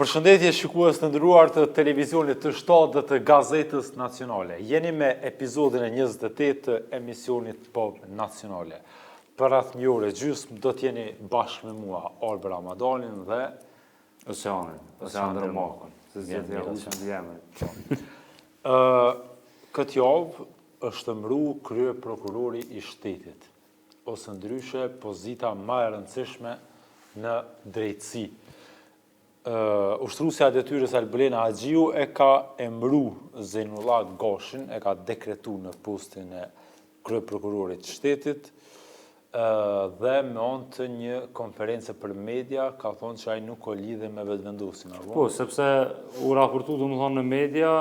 Përshëndetje shikues të nderuar të televizionit të 7 dhe të gazetës nacionale. Jeni me epizodin e 28 të emisionit Pop Nacionale. Për rreth një orë e gjysmë do të jeni bashkë me mua Arbër Ramadanin dhe Oqeanin, Oqean Dërmakun, se zgjedh ja ushën dhe emrin. Ë këtë javë është emru kryeprokurori i shtetit, ose ndryshe pozita ma e rëndësishme në drejtësi. Ë ushtruesja e detyrës Albulena Haxhiu e ka emru Zejnullah Gashin, e ka dekretu në postin e kryeprokurorit të shtetit dhe me anë të një konference për media ka thonë që ai nuk ka lidhje me Vetëvendosjen, apo? Po, sepse u raportu domethonë në media,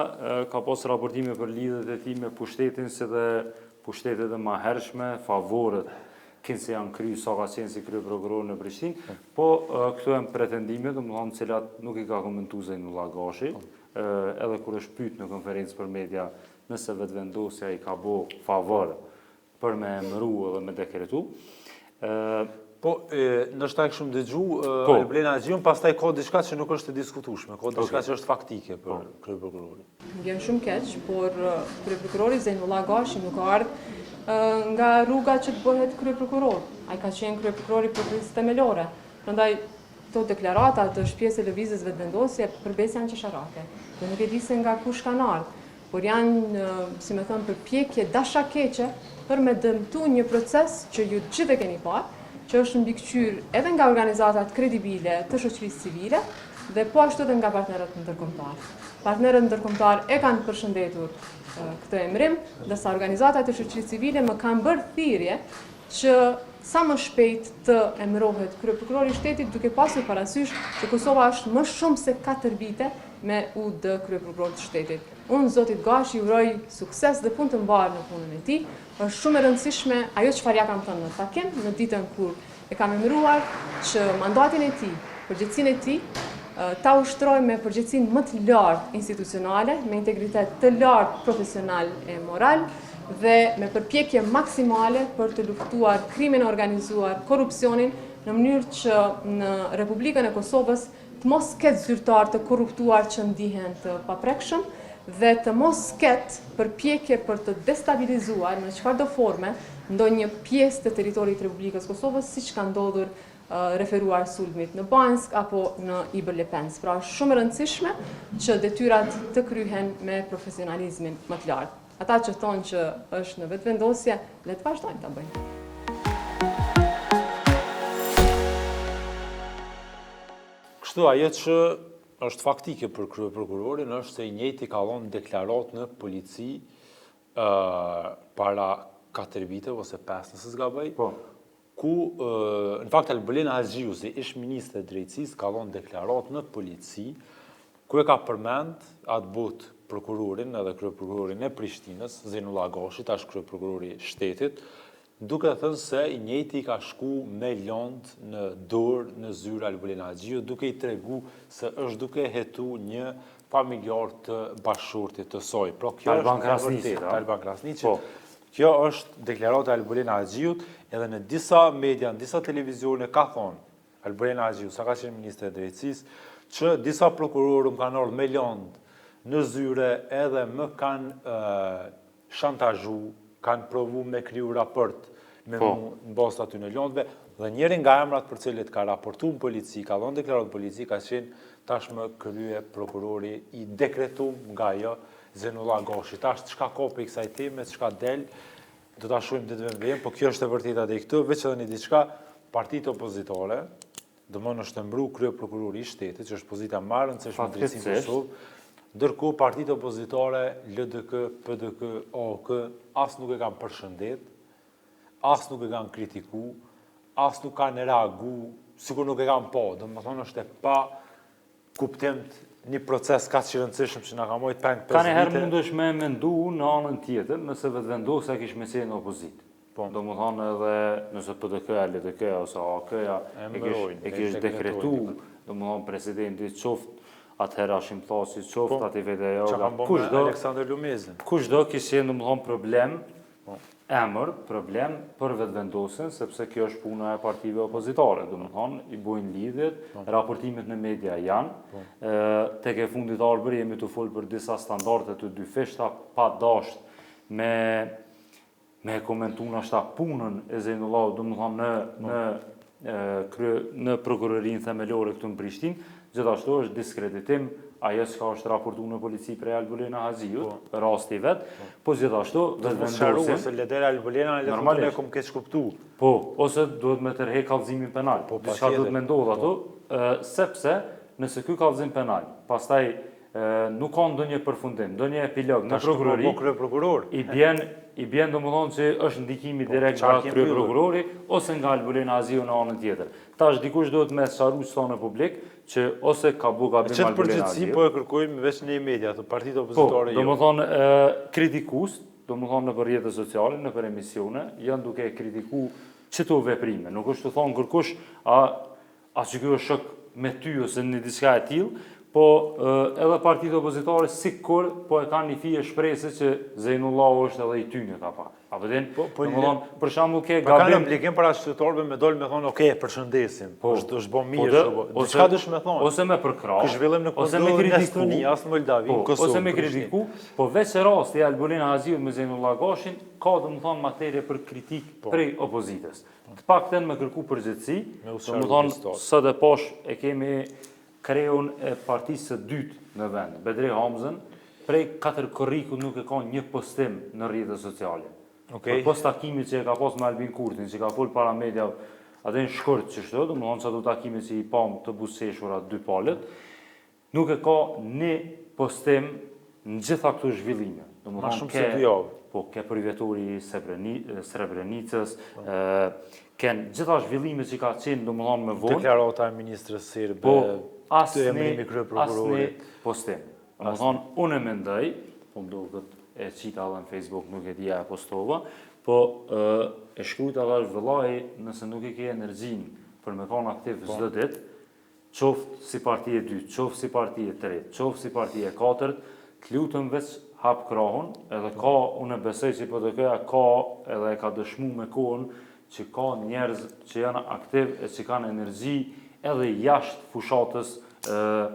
ka pas raportime për lidhjet e tij me pushtetin si dhe pushtetet e mahershme, favoret kinse janë kry sa ka qenë si kryeprokuror në Prishtinë, po këto janë pretendime, domethonë cilat nuk i ka komentu Zejnullah Gashi, po. edhe kur është pyet në konferencë për media nëse Vetëvendosja i ka bo favor për me emru edhe me dekretu. Po, ndoshta e kishim dëgju po. Albulena Haxhiun, pastaj ka diçka që nuk është e diskutueshme, ka diçka që është faktike për po. kryeprokurorin. Më vjen shumë keq, por kryeprokurori Zejnullah Gashi nuk ka ardhë nga rruga që të bëhet kryeprokuror. Ai ka qenë kryeprokuror i Prokurorisë Themelore. Prandaj këto deklarata të është pjesë e lëvizjes Vetëvendosje, për besë janë qesharake. Dhe nuk e di se nga kush kanë ardhë. por janë, si me thënë, përpjekje dashakeqe për me dëmtu një proces që ju të gjithë e keni parë, që është mbikëqyrë edhe nga organizatat kredibile të shoqërisë civile dhe po ashtu edhe nga partnerët ndërkombëtarë. Partnerët ndërkombëtarë e kanë përshëndetur këtë emrim, ndërsa organizatat e shoqërisë civile më kanë bërë thirrje që sa më shpejt të emërohet kryeprokurori i shtetit duke pasur parasysh që Kosova është më shumë se 4 vite me UD kryeprokuror të shtetit. Unë zotit Gashi i uroj sukses dhe punë të mbarë në punën e tij. Është shumë e rëndësishme ajo çfarë ja kam thënë në takim, në ditën kur e kam emëruar që mandatin e tij, përgjegjësinë e tij, ta ushtrojë me përgjegjësinë më të lartë institucionale, me integritet të lartë profesional e moral dhe me përpjekje maksimale për të luftuar krimin e organizuar, korrupsionin, në mënyrë që në Republikën e Kosovës të mos ketë zyrtarë të korruptuar që ndihen të paprekshëm dhe të mos ketë përpjekje për të destabilizuar në çfarëdo forme ndonjë pjesë të territorit të Republikës së Kosovës, siç ka ndodhur referuar sulmit në Banjskë apo në Ibër Lepenc. Pra është shumë e rëndësishme që detyrat të kryhen me profesionalizmin më të lartë. Ata që thonë që është në vetëvendosje, le të vazhdojnë ta bëjnë. Kështu ajo që është faktike për kryeprokurorin është se i njëjti ka dhënë deklaratë në polici para 4 viteve ose 5 nëse s'gaboj. Po. Ku në fakt Albulena Haxhiu si ish ministre e drejtësisë ka dhënë deklaratë në polici ku e ka përmend atë botë prokurorin edhe kryeprokurorin e Prishtinës, Zejnullah Gashi, tash kryeprokurori i shtetit, duke thënë se i njëjti i ka shku me lëndë në dorë në zyrë Albulena Haxhiut, duke i tregu se është duke hetu një familjar të bashkëshortit të saj. Pra kjo është e vërtetë, Alban Krasniqi. Po. Kjo është deklarata e Albulena Haxhiut, edhe në disa media, në disa televizione ka thonë Albulena Haxhiu, sa ka qenë ministre e drejtësisë, që disa prokurorë më kanë ardhur me lëndë në zyre edhe më kanë shantazhu, kanë provu me kriju raport me po. mu në bazë të atyne lëndëve, dhe njëri nga emrat për cilët ka raportu në polici, ka dhënë deklaratë në polici, ka qenë tashmë kryeprokurori i dekretum nga ajo Zejnullah Gashi. Tash, çka ka prej kësaj teme, çka del, do ta shohim ditëve në vijim, po kjo është e vërteta deri këtu, veç edhe një diçka, partitë opozitare, Domethënë është emru kryeprokurori i shtetit, që është pozita më e rëndësishme në drejtësinë në Kosovë, ndërkohë partitë opozitare LDK, PDK, AAK as nuk e kanë përshëndet, as nuk e kanë kritiku, as nuk kanë reagu, sikur nuk e kanë pa, domethënë është e pakuptimt një proces kaq i rëndësishëm që na ka majt peng 5 vite. Kanjëherë mundesh me mendu në anën tjetër, nëse Vetëvendosja kish me qenë në opozitë. Po. Domethonë edhe nëse PDK-ja, LDK-ja ose AAK-ja e kish, e kish dekretu, domethonë presidenti qoftë atëherë Hashim Thaçi, qoftë po, Atifete Jahjaga, kushdo, Aleksandër Lumezin. Kushdo kish qenë, domethonë, problem, po. emër, problem për Vetëvendosjen, sepse kjo është puna e partive opozitare, domethonë, i bojnë lidhjet, po. raportimet në media janë, po. tek e fundit Arbër jemi tu folë për disa standarde të dyfishta, pa dasht me me e komentu nashta punën e Zejnullahut, domethonë në, po. në krye, në prokurorinë themelore këtu në Prishtinë, gjithashtu është diskreditim ajo çka është raportu në polici prej Albulena Haxhiut, po. rasti vet, po, po gjithashtu Vetëvendosjen. Ose le del Albulena le të e kom keqkuptu. Po, ose duhet me tërhek kallëzimin penal. Po, diçka duhet me ndodh ato, po. sepse nëse ky kallëzim penal, pastaj nuk ka ndonjë përfundim, ndonjë epilog në prokurori, po kryeprokuror. I bjen i bjen domethonë që është ndikimi po, direkt nga kryeprokurori ose nga Albulena Haxhiu në anën tjetër. Tash dikush duhet me sqaru qëto në publik që ose ka bu gabim Albulena Haxhiu. Qëtë përgjegjësi po e kërkojmë veç ne media, të partitë po, opozitare jo. Domethonë kritikues, domethonë nëpër rrjete sociale, nëpër emisione, janë duke e kritiku qëto veprime. Nuk është tu thonë kërkush, a A që ky është shok me ty ose një diçka e tillë, po edhe partitë opozitare sikur po e kanë një fije shprese që Zejnullahu është edhe i tyne ka pak. A po din? Po, po, domethonë, për shembull ke po gabim. Kanë obligim para qytetarëve me dol me thonë, "Ok, përshëndesim." Po, është është bë mirë, po, është bë. Diçka dush me thonë. Ose me përkrah, Ky zhvillim nuk ose me kritiku, në Estoni, as në Moldavi, po, në Kosovë. Ose me kritiku, po veç rasti i Albulena Haxhiut me Zejnullah Gashin ka domethonë materie për kritikë po. prej opozitës. Të paktën me kërku përgjegjësi, domethonë, sot e pash e kemi kreun e partisë së dytë në vend, Bedri Hamzën, prej 4 korrikut nuk e ka një postim në rrjetet sociale. Okay. Përpos takimit që e ka pas me Albin Kurtin, që ka fol para media, atë në shkurt qështu, domethonë qato takime që i pamë të buzëqeshura dy palët, Nuk e ka një postim në gjitha këto zhvillime. Ma shumë se dy javë. Po, ke përvjetori i Srebrenicës, po. ke gjitha zhvillimet që ka qenë, domethonë më vonë. Deklarata e ministres serbe, po, asnjë, emërimi i kryeprokurorit. Asnjë postim. Domethonë, unë e mendoj, po më duket e qita edhe në Facebook, nuk e di a e postova, po e shkrujta dhe është vëllai, nëse nuk e ke energjinë për me kanë aktiv po. çdo ditë, qoftë si parti e dytë, qoftë si parti e tretë, qoftë si parti e katërt, të lutem veç hap krahun, edhe ka, unë besoj që PDK-ja ka, edhe e ka dëshmu me kohën, që ka njerëz që janë aktiv e që kanë energji edhe jashtë fushatës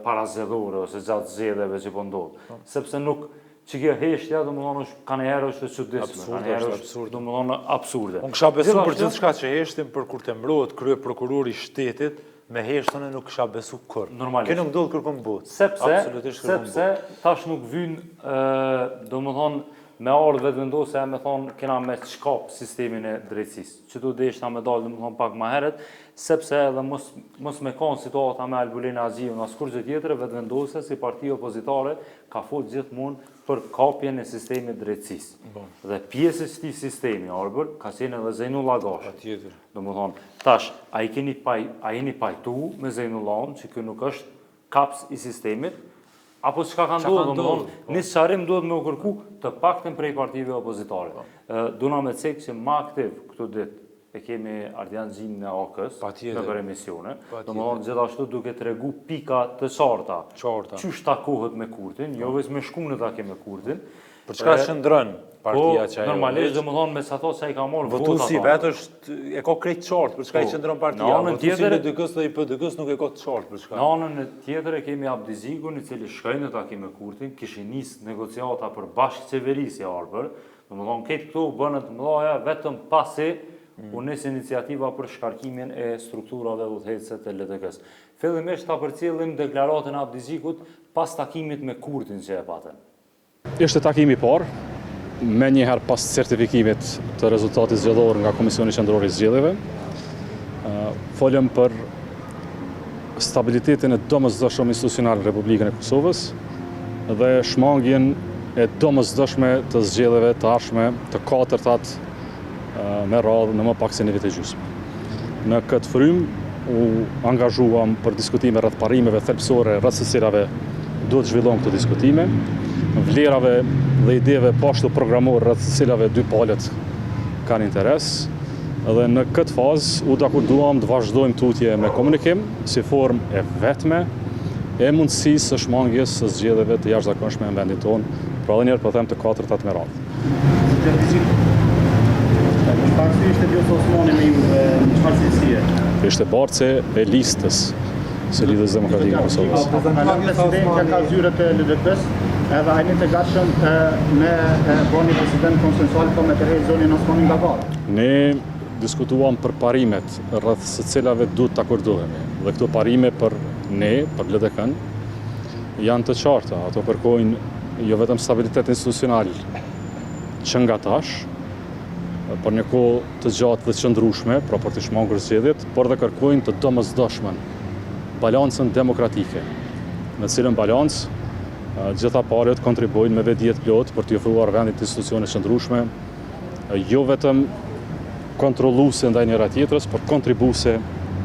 parazgjedhore ose gjatë zgjedhjeve që po ndodh. Po. Sepse nuk Që kjo heshtja, domethonë, është, kanjëherë është e çuditshme, kanjëherë është, absurde. Domethonë, absurde. Unë kisha besu për gjithçka që heshtin për kur të emrohet kryeprokurori i shtetit, me hesht unë nuk kisha besu kurrë. Normalisht. Kjo nuk ndodh kërkun n'botë. Sepse, sepse tash nuk vyn, domethonë, me ardhë Vetëvendosja e me thonë, kena me shkap sistemin e drejtësisë. Qëtu deshta me dalë, domethonë, pak ma herët, sepse edhe mos, mos me kanë situata me Albulena Haxhiun, as kurgjë tjetër, Vetëvendosja si parti opozitare ka fol gjithmonë për kapjen e sistemit drejtësisë. Po. Dhe pjesë e këtij sistemi, Arbër, ka qenë edhe Zejnullah Gashi. Patjetër. Domethonë, tash, a i keni paj, a jeni pajtu me Zejnullahun që ky nuk është kapës i sistemit, apo çka ka ndodhur, domethonë, po. një sqarim duhet me u kërku të paktën prej partive opozitare. Po. Duna me cek që ma aktiv këto ditë e kemi Ardian Gjinin e AAK-së nëpër emisione, domethonë gjithashtu duke tregu pika të qarta, qarta. qysh takohet me Kurtin, jo po. veç me shku në takim me Kurtin, Për çka qëndron partia po, që ajo? Normalisht, domethonë me sa to që ai ka marrë votat. Votuesi vetë është e ka krejt qartë për çka i po, qëndron partia. Në anën tjetër i LDK-s dhe i PDK-s nuk e ka të qartë për çka. Në anën tjetër e kemi Abdixhikun i cili shkoi në takim me Kurtin, kishin nis negociata për bashkëqeverisje Arbër, domethonë krejt këto u bënë të mëdha vetëm pasi mm. u nis iniciativa për shkarkimin e strukturave udhëheqëse të LDK-s. Fillimisht ta përcjellim deklaratën e Abdixhikut pas takimit me Kurtin që e patën. Ishte takimi i parë, menjëherë pas certifikimit të rezultatit zgjedhor nga Komisioni Qendror i Zgjedhjeve. Folëm për stabilitetin e domosdoshëm institucional në Republikën e Kosovës dhe shmangien e domosdoshme të zgjedhjeve të ardhshme të katërtat me radhë në më pak se një vit e gjysmë. Në këtë frymë u angazhuam për diskutime rreth parimeve thelbësore rreth së cilave duhet të zhvillohen këto diskutime, vlerave dhe ideve po ashtu programore rreth së cilave dy palët kanë interes. Dhe në këtë fazë u dakorduam të vazhdojmë tutje me komunikim si formë e vetme e mundësisë së shmangies së zgjedhjeve të jashtëzakonshme në vendin tonë, pra edhe një herë po them të katërtat me radhë. arsye ishte Vjosa Osmani me ju dhe në çfarë cilësie? Ishte bartëse e listës së Lidhjes Demokratike të Kosovës. Prezantuar presidentja ka zyret e LDK-së, edhe a jeni të gatshëm me bo një president konsensual po me tërheq zonjën Osmani nga gara. Ne diskutuam për parimet rreth së cilave duhet të akordohemi. Dhe këto parime për ne, për LDK-në, janë të qarta. Ato kërkojnë jo vetëm stabilitet institucional që nga tash, për një kohë të gjatë dhe qëndrueshme, pra për të shmangur zgjedhjet, por dhe kërkojnë të domosdoshmen, balancën demokratike, në cilën balancë gjitha palët kontribuojnë me vetëdije të plotë për t'i ofruar vendit institucione të qëndrueshme, jo vetëm kontrolluese ndaj njëra tjetrës, por kontribuese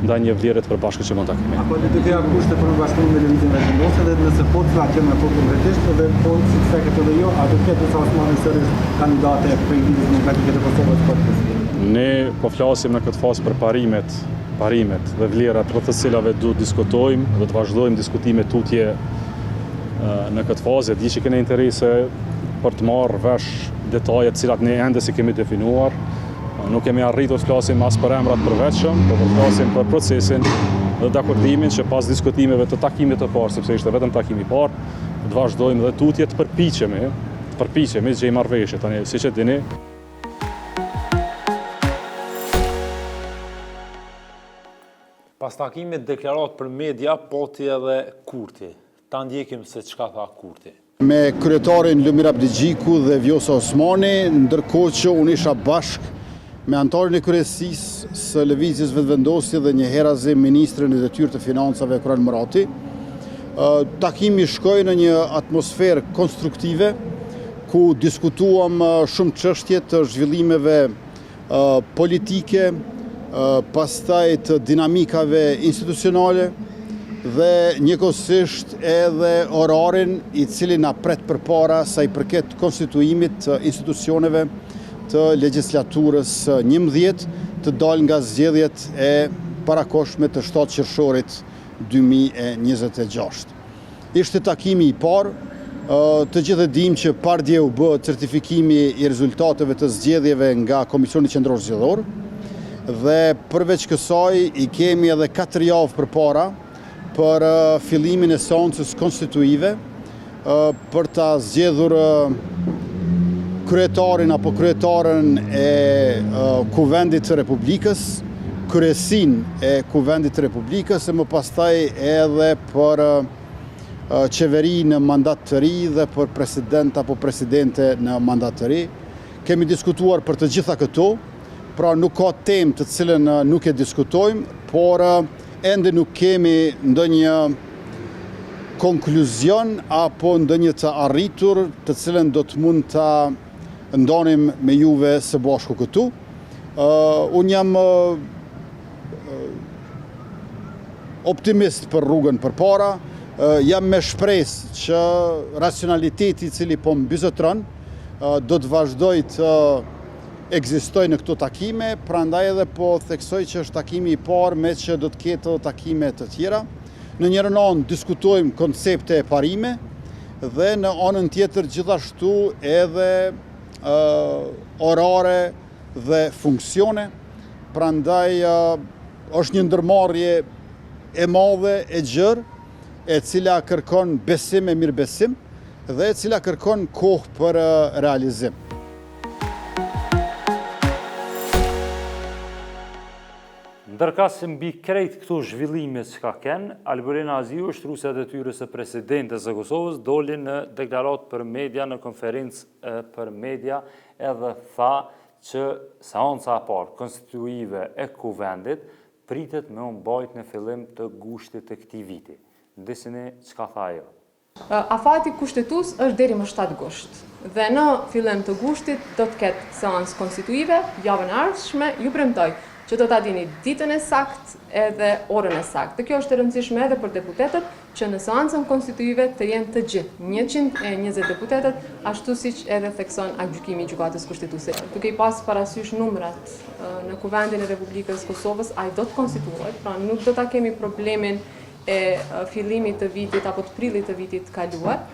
ndaj një vlere të përbashkët që mund ta kemi. A ka LDK-ja kushte për bashkëpunim me Lëvizjen Vetëvendosje dhe nëse po cilat janë ato konkretisht dhe po siç ceket edhe ju, a do të ketë Vjosa Osmani sërish kandidate prej Lidhjes Demokratike të Kosovës për president? Ne po flasim në këtë fazë për parimet, parimet dhe vlerat rreth të cilave duhet diskutojmë dhe të vazhdojmë diskutimet tutje në këtë fazë. E di që keni interese për të marrë vesh detaje të cilat ne ende s'i kemi definuar. Nuk kemi arritur të flasim as për emrat përveçëm, por po flasim për procesin dhe dakordimin që pas diskutimeve të takimit të parë, sepse ishte vetëm takimi i parë, të vazhdojmë dhe tutje të përpiqemi, të përpiqemi të gjejmë marrëveshje. Tani, siç e dini, Pas takimit deklaratë për media pati edhe Kurti. Ta ndjekim se çka tha Kurti. Me kryetarin Lumir Abdixhiku dhe Vjosa Osmani, ndërkohë që unë isha bashkë me anëtarin e kryesisë së Lëvizjes Vetëvendosje dhe njëherazi ministrin në detyrë të Financave Hekuran Murati. Takimi shkoi në një atmosferë konstruktive ku diskutuam shumë çështje të zhvillimeve politike, pastaj të dinamikave institucionale dhe njëkohësisht edhe orarin i cili na pret përpara sa i përket konstituimit të institucioneve të legjislaturës 11 të dalë nga zgjedhjet e parakohshme të 7 qershorit 2026. Ishte takimi i parë, të gjithë e dimë që pardje u bë certifikimi i rezultateve të zgjedhjeve nga Komisioni Qendror Zgjedhor dhe përveç kësaj i kemi edhe 4 javë përpara për fillimin e seancës konstituive për ta zgjedhur kryetarin apo kryetaren e Kuvendit të Republikës, kryesinë e Kuvendit të Republikës e më pastaj edhe për qeveri në mandat të ri dhe për president apo presidente në mandat të ri. Kemi diskutuar për të gjitha këto, pra nuk ka temë të cilën nuk e diskutojmë, por ende nuk kemi ndonjë konkluzion apo ndonjë të arritur të cilën do të mund ta ndanim me juve së bashku këtu. Unë jam optimist për rrugën përpara, jam me shpresë që racionaliteti i cili po mbizotëron do të vazhdojë të ekzistojë në këto takime, prandaj edhe po theksoj që është takimi i parë meqë do të ketë edhe takime të tjera. Në njërën anë diskutojmë koncepte e parime dhe në anën tjetër gjithashtu edhe orare dhe funksione, prandaj është një ndërmarrje e madhe, e gjerë, e cila kërkon besim e mirëbesim dhe e cila kërkon kohë për realizim. Ndërkaq mbi krejt këto zhvillime që ka kenë, Albulena Haxhiu, ushtruesja e detyrës së presidentes së Kosovës, doli në deklaratë për media, në konferencë për media, edhe tha që seanca e parë konstituive e Kuvendit pritet me u mbajt në fillim të gushtit të këtij viti. Ndiqni çka tha ajo. Afati kushtetues është deri më 7 gusht dhe në fillim të gushtit do të ketë seancë konstituive javën e ardhshme, ju premtoj që do ta dini ditën e saktë edhe orën e saktë. Dhe kjo është e rëndësishme edhe për deputetët që në seancën konstituive të jenë të gjithë, 120 deputetët, ashtu siç edhe thekson aktgjykimi i Gjykatës Kushtetuese. Duke i pas parasysh numrat në Kuvendin e Republikës së Kosovës, ai do të konstituohet, pra nuk do ta kemi problemin e fillimit të vitit apo të prillit të vitit të kaluar.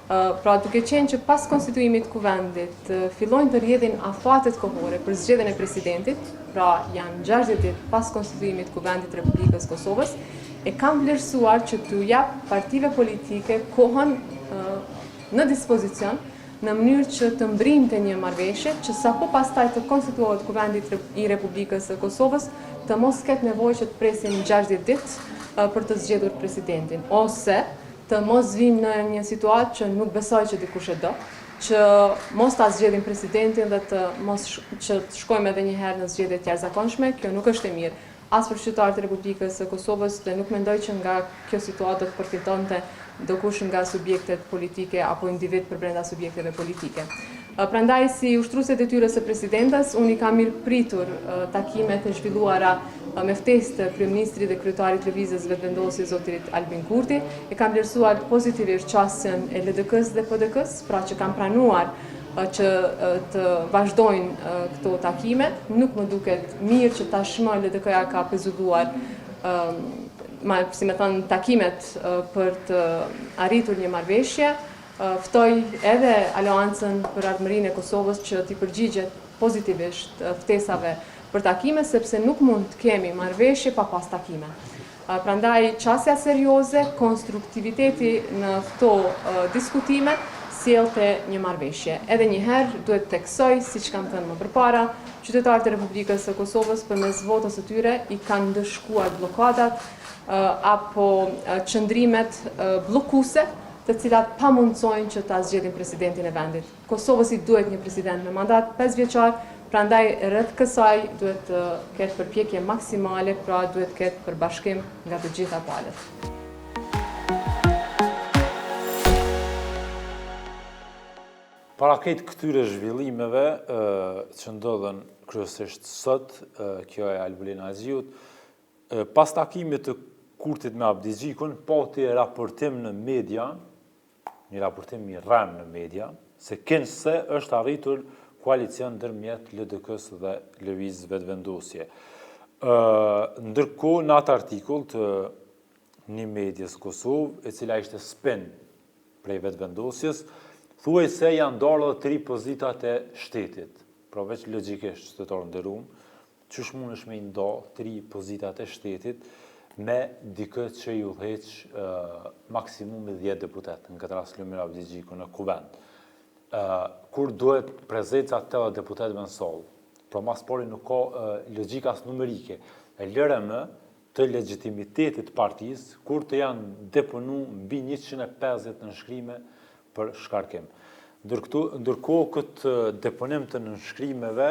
Pra, duke qenë që pas konstituimit të Kuvendit fillojnë të rrjedhin afatet kohore për zgjedhjen e presidentit, pra janë 60 ditë pas konstituimit të Kuvendit të Republikës së Kosovës, e kam vlerësuar që t'u jap partive politike kohën në dispozicion në mënyrë që të mbrijmë te një marrëveshje që sapo pastaj të konstituohet Kuvendi i Republikës së Kosovës të mos ketë nevojë që të presim 60 ditë për të zgjedhur presidentin ose të mos vijmë në një situatë që nuk besoj që dikush e do, që mos ta zgjedhim presidentin dhe të mos që të shkojmë edhe një herë në zgjedhje të jashtëzakonshme, kjo nuk është e mirë as për qytetarët e Republikës së Kosovës dhe nuk mendoj që nga kjo situatë do të përfitonte ndokush nga subjektet politike apo individë përbrenda subjekteve politike. Prandaj si ushtruese e detyrës së presidentes, unë i kam mirëpritur takimet e zhvilluara me ftesë të kryeministrit dhe kryetarit të Lëvizjes Vetëvendosje zotit Albin Kurti. E kam vlerësuar pozitivisht qasjen e LDK-së dhe PDK-së, pra që kanë pranuar që të vazhdojnë këto takime. Nuk më duket mirë që tashmë LDK-ja ka pezulluar si me thënë, takimet për të arritur një marrëveshje. Ftoj edhe Aleancën për Ardhmërinë e Kosovës që t'i përgjigjet pozitivisht ftesave për takime, sepse nuk mund të kemi marrëveshje pa pas takime. Prandaj qasja serioze, konstruktiviteti në këto diskutime sjell te një marrëveshje. Edhe një herë duhet të theksoj, siç kam thënë më përpara, qytetarët e Republikës së Kosovës përmes votës së tyre i kanë ndëshkuar bllokadat apo qëndrimet bllokuese të cilat pamundësojnë që ta zgjedhin presidentin e vendit. Kosovës i duhet një president me mandat pesëvjeçar, prandaj rreth kësaj duhet të ketë përpjekje maksimale, pra duhet të ketë përbashkim nga të gjitha palët. Para krejt këtyre zhvillimeve që ndodhën kryesisht sot, kjo e Albulena Haxhiut, Pas takimit të Kurtit me Abdixhikun, pati raportim në media, një raportim i rremë në media, se kinse është arritur koalicion ndërmjet LDK-së dhe Lëvizjes Vetëvendosje. Ndërkohë, në atë artikull të një medies në Kosovë, e cila ishte spin prej Vetëvendosjes, thuhej se janë ndarë edhe tri pozitat e shtetit. Pra veç logjikisht, qytetarë të nderum, Qysh mundesh me i nda tri pozitat e shtetit me dikë që i udhëheq maksimumi 10 deputetë, në këtë rast Lumir Abdixhiku në kuvend. Kur duhet prezenca e 80 deputetëve në sallë, pra ma s'pari nuk ka logjikë as numerike, e lëre më të legjitimitetit të partisë, kur të janë deponu mbi 150 nënshkrime për shkarkim. Ndërkohë këtë deponim të nënshkrimeve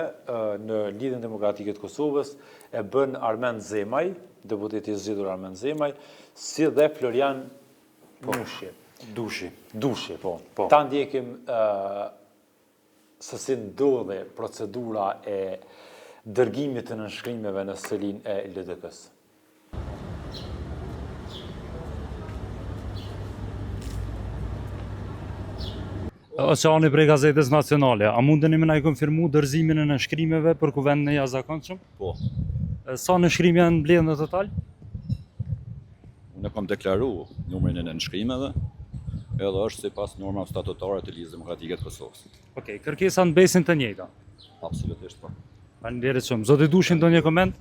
në Lidhjen Demokratike të Kosovës e bën Armend Zemaj, deputeti i zgjedhur Armend Zemaj, si dhe Florian po, Mushi. Dushi. Dushi, po. po. Ta ndjekim se si ndodhi procedura e dërgimit të nënshkrimeve në selinë e LDK-së. Oqeani prej Gazetës Nacionale, a mundeni me na e konfirmu dorëzimin e nënshkrimeve për kuvendin e jashtëzakonshëm? Po. Sa nënshkrime janë mbledhë në total? Unë e kam deklaru numrin e nënshkrimeve, edhe është sipas normave statutare të Lidhjes Demokratike të Kosovës. Okej, kërkesat mbesin të njëjta. Absolutisht po. Faleminderit shumë. Zoti Dushi ndonjë koment?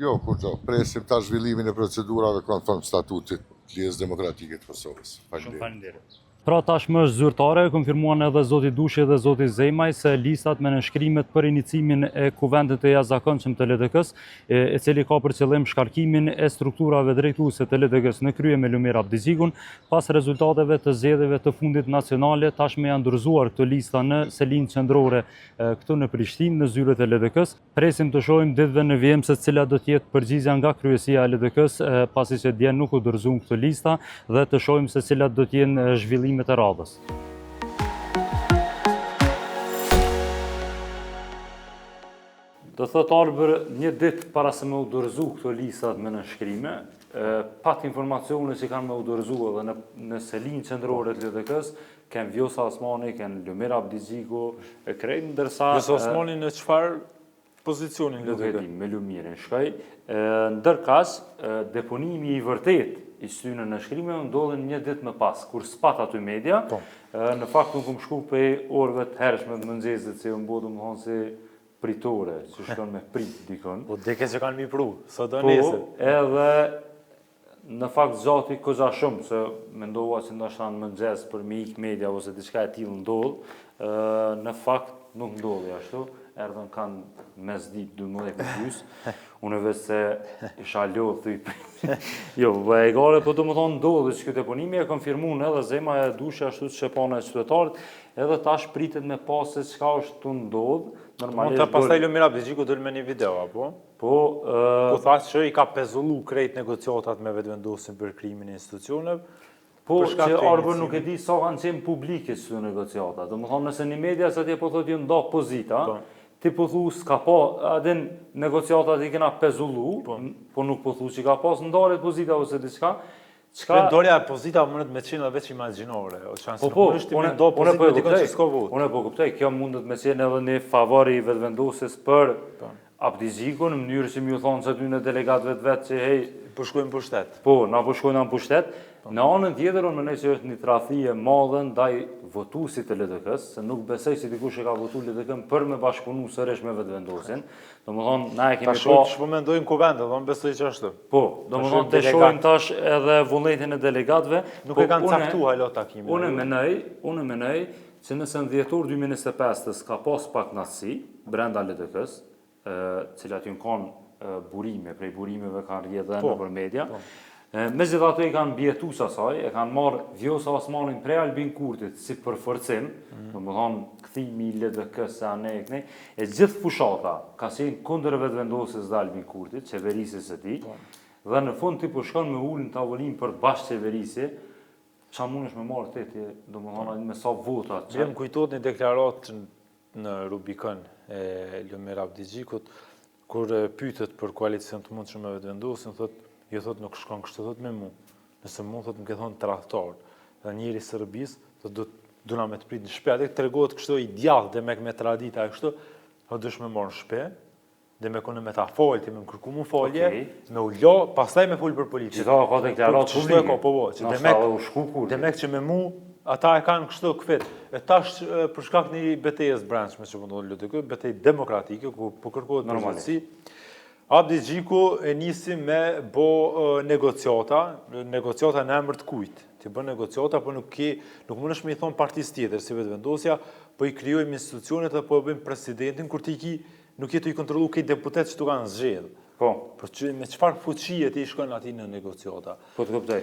Jo, kurgjo, presim tash zhvillimin e procedurave konform statutit të Lidhjes Demokratike të Kosovës. Shumë faleminderit. Pra tashmë është zyrtare, e konfirmuan edhe zoti Dushi dhe zoti Zemaj se listat me nënshkrimet për inicimin e kuvendit të jashtëzakonshëm të LDK-së, e cili ka për qëllim shkarkimin e strukturave drejtuese të LDK-së në krye me Lumir Abdixhikun, pas rezultateve të zgjedhjeve të fundit nacionale, tashmë janë dorëzuar këto lista në selinë qendrore këtu në Prishtinë, në zyret e LDK-së. Presim të shohim ditëve në vijim se cila do të jetë përgjigja nga kryesia e LDK-së, pasi që dje nuk u dorëzuan këto lista dhe të shohim se cilat do të jenë zhvillimet e radhës. Do thotë Arbër, një ditë para se me u dorëzu këto listat me nënshkrime, pat informacione që kanë me u dorëzu edhe në, në selinë qendrore të LDK-së, Ken Vjosa Osmani, ken Lumir Abdixhiku, e krejt, ndërsa... Vjosa Osmani në çfarë pozicioni në LDK? Nuk e di, me Lumirin shkoj. Ndërkaq, deponimi i vërtetë. i ktyne nënshkrimeve ndodhi një ditë më pas, kur s'pat aty media, po. në fakt unë kum shku prej orëve të hershme të mëngjesit, se jom bo domethonë si pritore, që shkon me prit dikon. Po dike që kanë mi pru, sot do po, nesër. edhe në fakt zgjati koxha shumë, se mendova që ndoshta në mëngjes për me ik media ose diçka e tillë ndodh, në fakt nuk ndodhi ashtu, erdhën kanë mesditë 12 e gjys, unë veç se isha lodhë thuj Jo, po e gare, po domethonë ndodhi që ky deponimi e konfirmun edhe Zema e Dushi ashtu që e panë qytetarët, edhe tash pritet me pa se çka është tu ndodhë, normalisht... Mund të pastaj Lumir Abdixhiku dol me një video, apo? Po, Ku tha që i ka pezullu krejt negociatat me Vetëvendosjen për krijimin e institucioneve, Po, që Arbër nuk e di sa kanë qenë publike qëto negociata. Domethonë, nëse një media që atje po thotë janë nda pozita, po. ti po thu s'ka pa, a din negociatat i kena pezullu, po, po nuk po thu që ka pas ndarje pozita ose diçka, Çka po ndarja e pozita mundet me qenë edhe veç imagjinore, o çan po, po, nuk është me nda pozitë po me dikon që s'ka votë. Unë po kuptoj, kjo mundet me qenë edhe një favor i Vetëvendosjes për po. Abdixhikun në mënyrë që me ju thonë atyne delegatëve të vet që hej po shkojmë në pushtet. Po, na po shkojmë në pushtet. Po. Në anën tjetër unë mendoj se është një tradhti e madhe ndaj votuesit të LDK-së, se nuk besoj se dikush e ka votuar LDK-n për me bashkëpunu sërish me Vetëvendosjen. Domethënë na e kemi pa. Tash po mendojnë kuvend, do të besoj që ashtu. Po, domethënë të shohim tash edhe vullnetin e delegatëve. Nuk po, e kanë caktuar hala takimin. Unë mendoj, unë mendoj që nëse në dhjetor 2025-s ka pas pakënaqësi brenda LDK-së, të cilat janë kanë burime, prej burimeve kanë rrjedhë po, nëpër media, po. Megjithatë i kanë mbijetu asaj, e kanë marrë Vjosa Osmanin prej Albin Kurtit si përforcim, mm. domethonë kthimi i LDK-së anej e kënej, e gjithë fushata ka qenë kundër Vetëvendosjes dhe Albin Kurtit, qeverisjes së tij, po. dhe në fund ti po shkon me u ulë në tavolinë për bashkëqeverisje, Ça mundesh me marrë ti, ti, domethonë, me sa vota? Që... Më kujtohet një deklaratë në Rubikon e Lumir Abdixhikut, kur pytet për koalicion të mundshëm me Vetëvendosjen, thot, jo thot nuk shkon kështu thot me mu. Nëse mu thot më ke thonë tradhtar. Dhe njeri i Serbisë, thot do duna me të prit në shtëpi, atë tregohet kështu i djathtë demek me tradita e kështu, thot dush me marrë në shtëpi, Dhe me konë me ta folë, ti me më kërku mu folje, okay. me u lo, pastaj me folë për politikë. Qëta ka deklaratë po, publike. Ka, po, po, që demek, u shku kur. Demek që me mu, ata e kanë kështu këfit. E tash, për shkak një betejës brendshme që po ndodh në LDK, betejë demokratike, ku po kërkohet përgjegjësi, Abdixhiku e nisi me bo negociata, negociata në emër të kujt. Ti bën negociata, po nuk ke, nuk mundesh me i thonë partisë tjetër, si Vetëvendosja, po i krijojmë institucionet dhe po e bëjmë presidentin, kur ti ki Nuk je tu i kontrollu krejt deputet që t'u kanë zgjedh. Po. Po që me çfarë fuqie ti shkon aty në negociata? Po të kuptoj.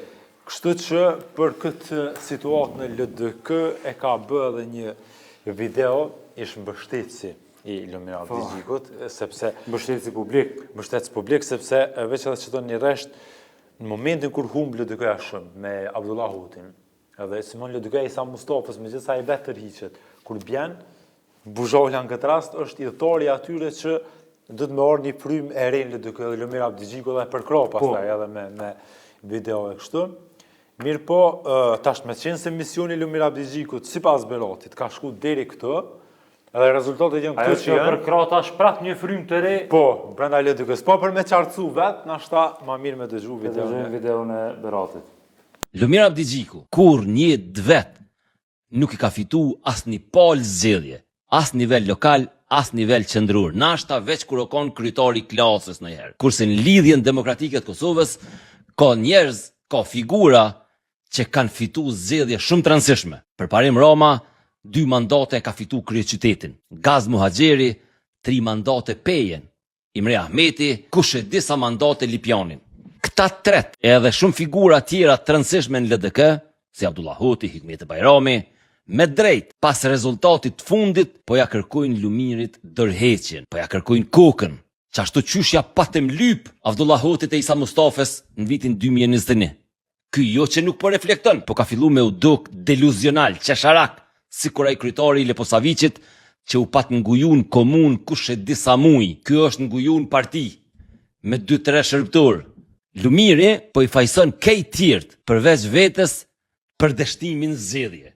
Kështu që për këtë situatë në LDK e ka bë edhe një video ish mbështetësi i Lumir po. Abdixhikut, sepse mbështetësi publik, mbështetësi publik sepse veç edhe që një rresht në momentin kur humb LDK-ja shumë me Abdullah Hotin, Edhe Simon LDK-ja e Isa Mustafës, megjithëse ai vetë tërhiqet, kur bjen, Buzhala në këtë rast është idhtori i atyre që do të me ardhë një frymë e re në LDK dhe Lumir Abdixhiku dhe e përkrah po. pastaj edhe me, me video e kështu. Mirëpo, tash me qenë se misioni Lumir Abdixhikut, sipas Beratit, ka shku deri këtu, edhe rezultatet janë këtu që janë. Ajo që përkrah tash prap një frymë të re. Po, brenda LDK-së. Po, për me qartësu vetë, nashta ma mirë me dëgju videon. Dëgjojmë videon e Beratit. Lumir Abdixhiku, kurrë n'jetë t'vet nuk i ka fitu asnjë palë zgjedhje, as nivel lokal, as nivel qendror, nashta veç kur o kon kryetar i klasës ndonjëherë. Kurse në Lidhjen Demokratike të Kosovës ka njerëz, ka figura që kanë fitu zgjedhje shumë të rëndësishme. Përparim Rama dy mandate e ka fitu kryeqytetin, Gaz Muhaxheri tri mandate Pejën, Imre Ahmeti, kush e di sa mandate Lipjanin. Këta tret, edhe shumë figura tjera të rëndësishme në LDK, si Abdullah Hoti, Hykmete Bajrami, me drejt, pas rezultatit të fundit, po ja kërkojnë Lumirit dorëheqjen, po ja kërkojnë kokën, qashtu qysh ja patëm lyp Avdullah Hotit e Isa Mustafës në vitin 2021. Ky jo që nuk po reflekton, po ka fillu me u duk deluzional, qesharak, sikur ai kryetari i Leposaviqit që u pat nguju në komunë kush e di sa muj, ky është nguju në parti, me dy tre shërbëtorë. Lumiri po i fajson kejt tjert, përveç vetes për dështimin në zgjedhje.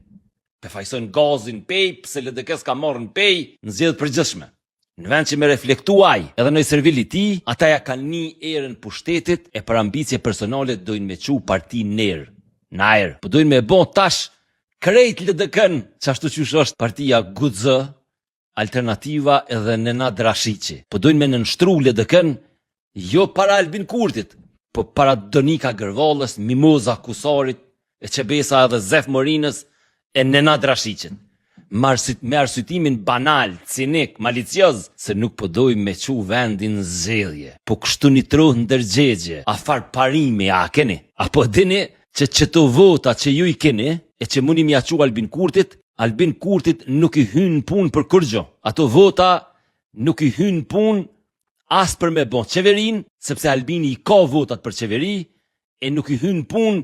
Pe fajson Gazin n'Pejë pse LDK s'ka marrë në Pejë në zgjedhje të përgjithshme. Në vend që me reflektu ai, edhe noj servil i tij, ata ja kanë ni erën pushtetit e për ambicie personale dojnë me çu partinë n'erë, në ajër. Po dojnë me e bo tash krejt LDK-në, qashtu qysh është partia Guxo, Alternativa edhe Nenad Rashiqi. Po dojnë me nënshtru LDK-në jo para Albin Kurtit, po para Donika Gërvallës, Mimoza Kusarit, e qe besa edhe Zef Morinës e Nenad Rashiqit. Me arsyetimin banal, cinik, malicioz, se nuk po dojmë me çu vendin në zgjedhje. Po kështu një troh ndërgjegje, a far parimi a keni? A po dini që qëto vota që ju i keni, e që muni m'ja çu Albin Kurtit, Albin Kurtit nuk i hyn në punë për kurgjo. Ato vota nuk i hyn në punë as për me bo qeverinë, sepse Albini i ka votat për qeveri, e nuk i hyn në punë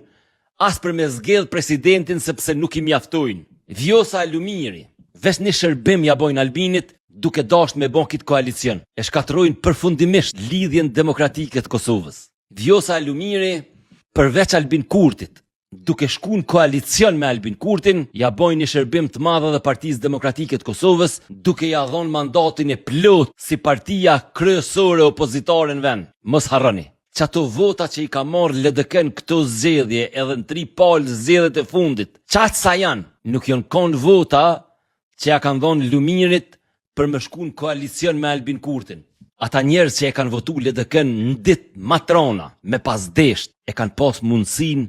as për me zgedh presidentin sepse nuk i mjaftojnë. Vjosa e Lumiri, veç një shërbim ja bojnë Albinit duke dashtë me bo këtë koalicion. E shkatërrojnë përfundimisht Lidhjen Demokratike të Kosovës. Vjosa e Lumiri, përveç Albin Kurtit, duke shku në koalicion me Albin Kurtin, ja bojnë një shërbim të madh edhe Partisë Demokratike të Kosovës, duke ja dhonë mandatin e plotë si partia kryesore opozitare në vend. Mos harroni. Qato vota që i ka marrë LDK në këto zgjedhje edhe në tri palë zgjedhjet e fundit, qaq sa janë, nuk janë konë vota që ja kanë dhonë Lumirit për me shku në koalicion me Albin Kurtin. Ata njerëz që e kanë votu LDK-në në ditë ma t'rona, me pas desht, e kanë pas mundësinë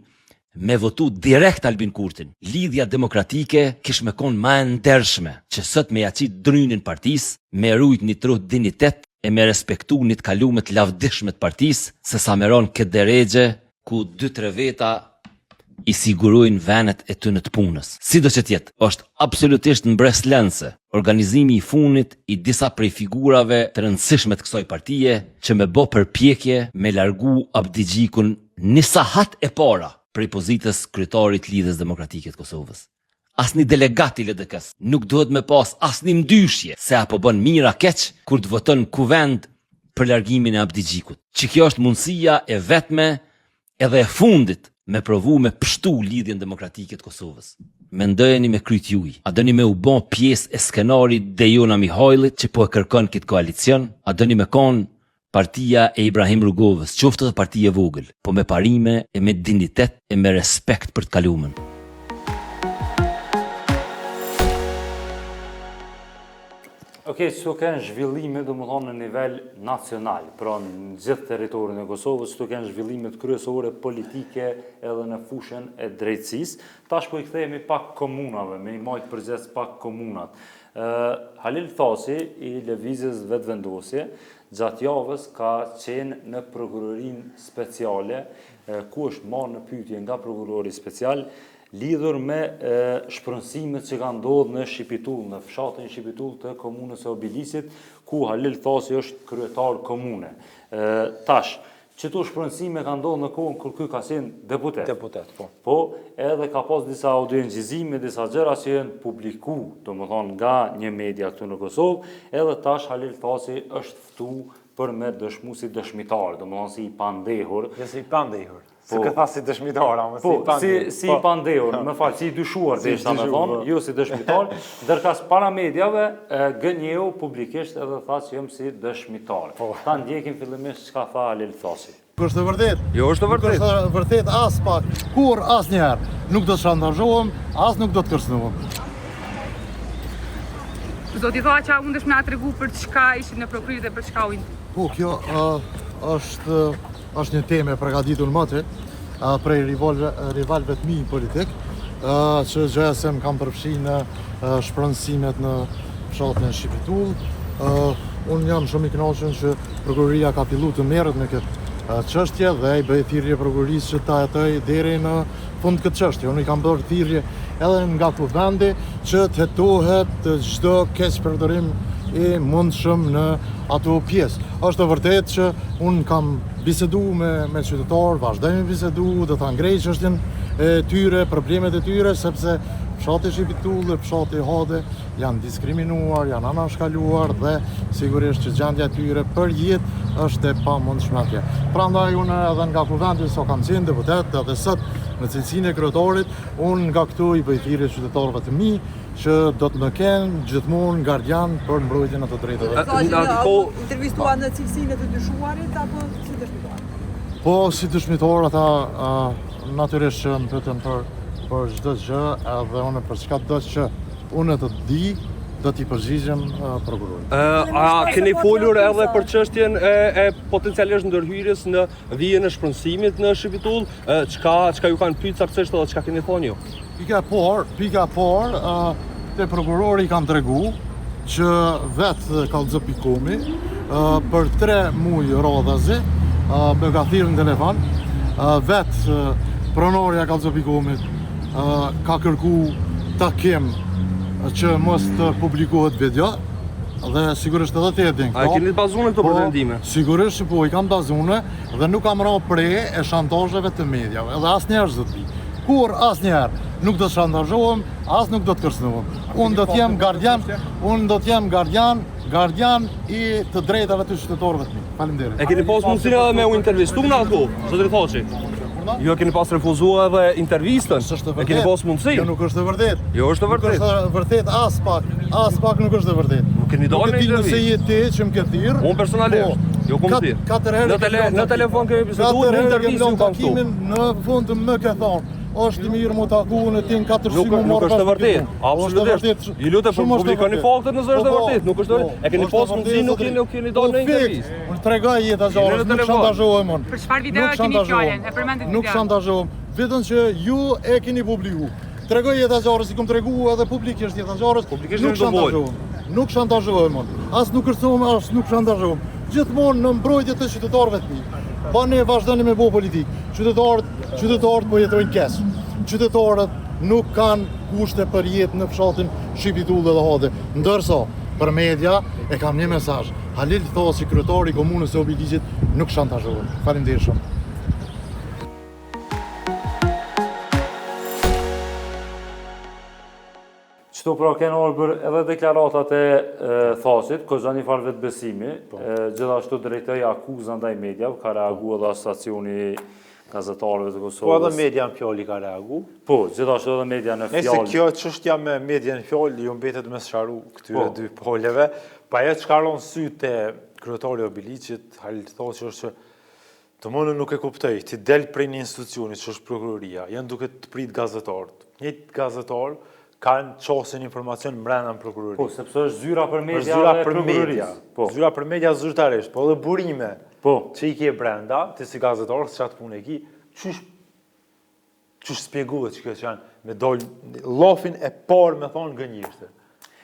me votu direkt Albin Kurtin. Lidhja Demokratike kish me konë ma e ndershme, që sot me ja qit drynin partisë, me rujt një troh dinjitet e me respektu një të kalume të lavdishme të partisë, se sa me ra n'këtë derexhe ku dy tre veta i sigurojnë venet e tyne të punës. Sido që të jetë, është absolutisht mbresëlënëse organizimi i fundit i disa prej figurave të rëndësishme të kësaj partie që me bo përpjekje me largu Abdixhikun Një sahat e para prej pozitës kryetarit të Lidhjes Demokratike të Kosovës. Asnjë delegat i LDK-së nuk duhet me pas asnjë mëdyshje se a po bën mirë a keq kur të voton në Kuvend për largimin e Abdixhikut. Që kjo është mundësia e vetme edhe e fundit me provu me pshtu Lidhjen Demokratike të Kosovës. Mendojeni me kryt juj. A doni me u bo pjesë e skenarit Dejona Mihajllit që po e kërkon këtë koalicion? A doni me kon Partia e Ibrahim Rugovës, qoftë edhe parti e vogël, po me parime e me dinjitet e me respekt për të kalumen. Ok, qëto kenë zhvillime, domethonë në nivel nacional, pra në gjithë territorin e Kosovës, qëto kenë zhvillimet kryesore politike edhe në fushën e drejtësisë. Tash po i kthehemi pak komunave, me i majtë përgjegjës pak komunat. Halil Thaçi i Lëvizjes Vetëvendosje, gjatë javës ka qenë në prokurorinë speciale, ku është marrë në pyetje nga prokurori special, lidhur me shpronësimet që kanë ndodhur në Shipitull, në fshatin Shipitull të komunës së Obiliqit, ku Halil Thaçi është kryetar komune. Tash, Qëto shpronësime kanë ndodhur në kohën kur ky ka qenë deputet. Deputet, po. Po, edhe ka pas disa audioincizime, disa gjëra që janë publiku, domethonë nga një media këtu në Kosovë, edhe tash Halil Thaçi është ftu për me dëshmu si dëshmitar, domethonë si i pandehur. Jo si i pandehur. Po, Se ke tha si dëshmitar, ama si i po, pandehur. Si, si i po. pandehur, më fal, si i dyshuar, si deshta me thonë, po. jo si dëshmitar, ndërkaq para mediave, gënjeu publikisht edhe tha që jam si dëshmitar. Po. Ta ndjekim fillimisht çka tha Halil Thaçi. Nuk është e vërtetë. Jo, është e vërtetë. Nuk është e vërtetë aspak, kurrë asnjëherë. Nuk do të shantazhohem, as nuk do të kërcënohem. Zoti Thaçi, a mundesh me na tregu për çka ishit në prokurori dhe për çka u Po, kjo është Është një temë e përgatitur moti prej rivalëve të mi politik, që gjoja se më kanë përfshi në shpronësimet në fshatin Shipitull. Unë jam shumë i kënaqur që prokuroria ka fillu të merret me këtë çështje dhe i bëj thirrje prokurorisë që ta hetojë deri në fund këtë çështje. Unë i kam bërë thirrje edhe nga kuvendi që të hetohet çdo keqpërdorim i mundshëm në ato pjesë. Është e vërtetë që unë kam bisedu me, me qytetarë, vazhdoj me bisedu, do ta ngrej çështjen e tyre, problemet e tyre, sepse fshati Shipitull dhe fshati Hade janë diskriminuar, janë anashkaluar dhe sigurisht që gjendja e tyre për jetë është e pamundshme atje. Prandaj unë edhe nga kuvendi sa kam qenë deputet edhe sot. Në cilësinë e kryetarit, unë nga këtu i bëj thirrje qytetarëve të mi që do të më kenë gjithmonë gardian për mbrojtjen e të drejtave. Po intervistua në cilësinë e të dyshuarit apo si dëshmitar? Po si dëshmitar ata natyrisht që më pyetën për për çdo gjë edhe unë për çka do që unë të di do t'i përgjigjem prokurorit. A keni folur edhe për çështjen e, e potencialisht ndërhyrjes në vijën e shpronësimit në Shipitullë, çka çka ju kanë pyet saktësisht edhe çka keni thonë ju? Pika e parë, pika e parë, te prokurori i kam tregu që vetë Kallxo pikë komi për 3 muaj radhazi më ka thirrë në telefon, vetë pronarja e Kallxo pikë komit ka kërku takim që mos të publikohet video dhe sigurisht edhe ti e din këto. A keni të bazune këto po, pretendime? Sigurisht që po, i kam bazune dhe nuk kam ra pre e shantazheve të mediave, edhe asnjëherë s'do të bi. Kurrë asnjëherë nuk do të shantazhohem, as nuk do të kërcënohem. Unë do të jem gardian, unë do të jem gardian, gardian i të drejtave të qytetarëve të mi. Faleminderit. E keni pas mundësinë edhe me u intervistu në atë kohë, zotëri Thaçi? Ju e keni pas refuzu edhe intervistën. S'është e vërtetë. E keni pas mundësi? Jo, nuk është e vërtetë. Jo, është e vërtetë. Nuk është e vërtetë aspak, aspak nuk është e vërtetë. Nuk keni dalë në intervistë. Nuk e di nëse je ti që më ke thirrë. Unë personalisht. Po. Jo kom thirrë. Katër herë në tele, në telefon kemi biseduar, në intervistë ju kam ftu. Në fund më ke thonë, është mirë m'u taku në tin katër sy më Nuk është e vërtetë. Absolutisht. Ju lutem po publikoni faktet nëse është e po, vërtetë, nuk është e vërtetë. Po, e keni pas mundësi, nuk keni nuk keni dalë në intervistë. Unë tregoj jeta zorës, nuk shantazhohem unë. Për çfarë video keni fjalën? E përmendët video. Nuk shantazhohem. Vetëm që ju e keni publiku. Tregoj jeta zorës, i kom tregu edhe publikisht jeta zorës. Publikisht nuk shantazhohem. Nuk shantazhohem unë. As nuk kërcënohem, as nuk shantazhohem. Gjithmonë në mbrojtje të qytetarëve të mi. Pa ne vazhdoni me bo politikë. Qytetarët, qytetarët po jetojnë keq. Qytetarët nuk kanë kushte për jetë në fshatin Shipitullë dhe Hade. Ndërsa, për media, e kam një mesazh. Halil Thaçi, kryetari i komunës së Obiliqit, nuk shantazhohet. Faleminderit shumë. Qëto pra kenë Arbër edhe deklaratat e Thaçit, ka një farë vetëbesimi, po. gjithashtu drejtoi akuza ndaj mediave, ka reagu edhe asociacioni i gazetarëve të Kosovës. Po edhe media në fjalë i ka reagu. Po, gjithashtu edhe media në fjalë. Nëse kjo çështja me media në fjalë, ju mbetet me sqaru këtyre po. dy poleve, pa ajo çka ra n'sy te kryetari i Obiliqit, Halil Thaçi është që Domethënë nuk e kuptoj, ti del prej një institucioni që është prokuroria, janë duke të prit gazetarët. Njëjtë gazetarë kanë qasje në informacion mbrenda në prokurori. Po, sepse është zyra për media është zyra për media. Po. Zyra për media zyrtarisht, po edhe burime po. që i ke brenda, ti si gazetar, se qatë punë e ki, qysh Qysh spjegohet që kjo që janë me dol llafin e parë me thonë gënjeshtër.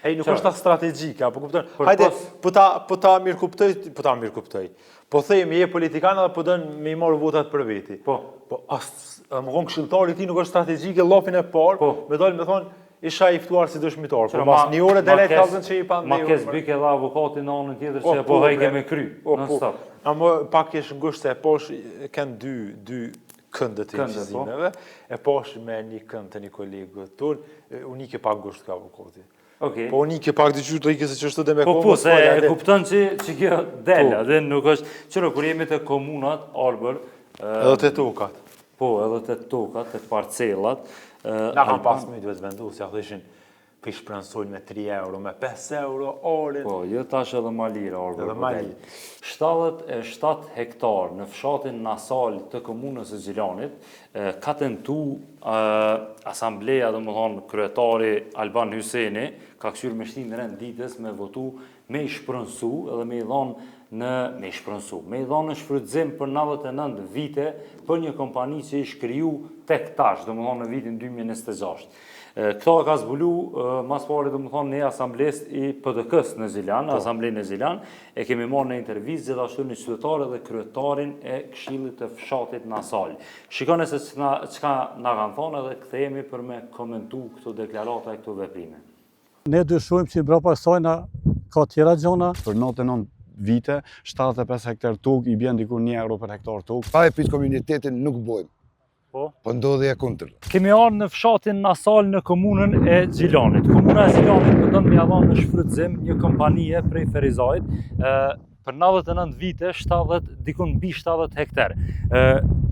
Hej, nuk është as strategjike, apo kupton? Hajde, po ta po ta mirëkuptoj, po ta mirëkuptoj. Po themi je politikan edhe po don me i marr votat për veti. Po. Po as me kon këshilltari i tij nuk është strategjike llafin e parë, po. me dol me thonë isha i ftuar si dëshmitar. Po mas një ore del e kallzon që i pandehur. Ma kes bik edhe avokati në anën tjetër që po hajke me kry, non po. stop. Ama pak ish ngushtë se posh kanë dy dy kënde të po. incizimeve, e posh me një kënd të një kolegë tonë, unike pak ngushtë ka avokati. Okay. Po unike pak dyqyr të ikë se që është dhe me po, po, se e kupton që, që kjo del, po. dhe nuk është, qëro, kur jemi te komunat, Arbër... Edhe te tokat. Po, edhe te tokat, te parcelat. Na kam pas mytë Vetëvendosja, thëshin, Po i shpronësojnë me 3 euro, me 5 euro, arin. Po, jo tash edhe ma lirë, Arbër. Edhe ma lirë. 77 hektar në fshatin Nasal të komunës së Gjilanit, ka tentu asambleja, domethonë, kryetari Alban Hyseni, ka këqyrë me shti në rend ditës me votu, me i shpronësu edhe me i dhonë në me i shpronësu, me i dhonë në shfrytëzim për 99 vite për një kompani që ish kriju tek tash, domethonë në vitin 2026. Këto e ka zbulu, mas pari domethonë, një asamblist i PDK-së në Gjilan, po. asamblenë në Gjilan, e kemi marrë në intervistë gjithashtu një qytetar edhe kryetarin e këshillit të fshatit Nasal. Shikone se çka na kanë thonë edhe kthehemi për me komentu këto deklarata e këto veprime. Ne dyshojmë që mbrapa sajna ka tjera gjona. Për 99 vite, 75 hektar tokë i bjen diku 1 euro për hektar tokë. Pa e pyt komunitetin nuk bojmë. Po. Po ndodhi e kundërta. Kemi ardhur në fshatin Nasal në komunën e Gjilanit. Komuna e Gjilanit po don me ia dhon në shfrytëzim një kompanie prej Ferizajt, ë për 99 vite 70 dikun mbi 70 hektar. Ë.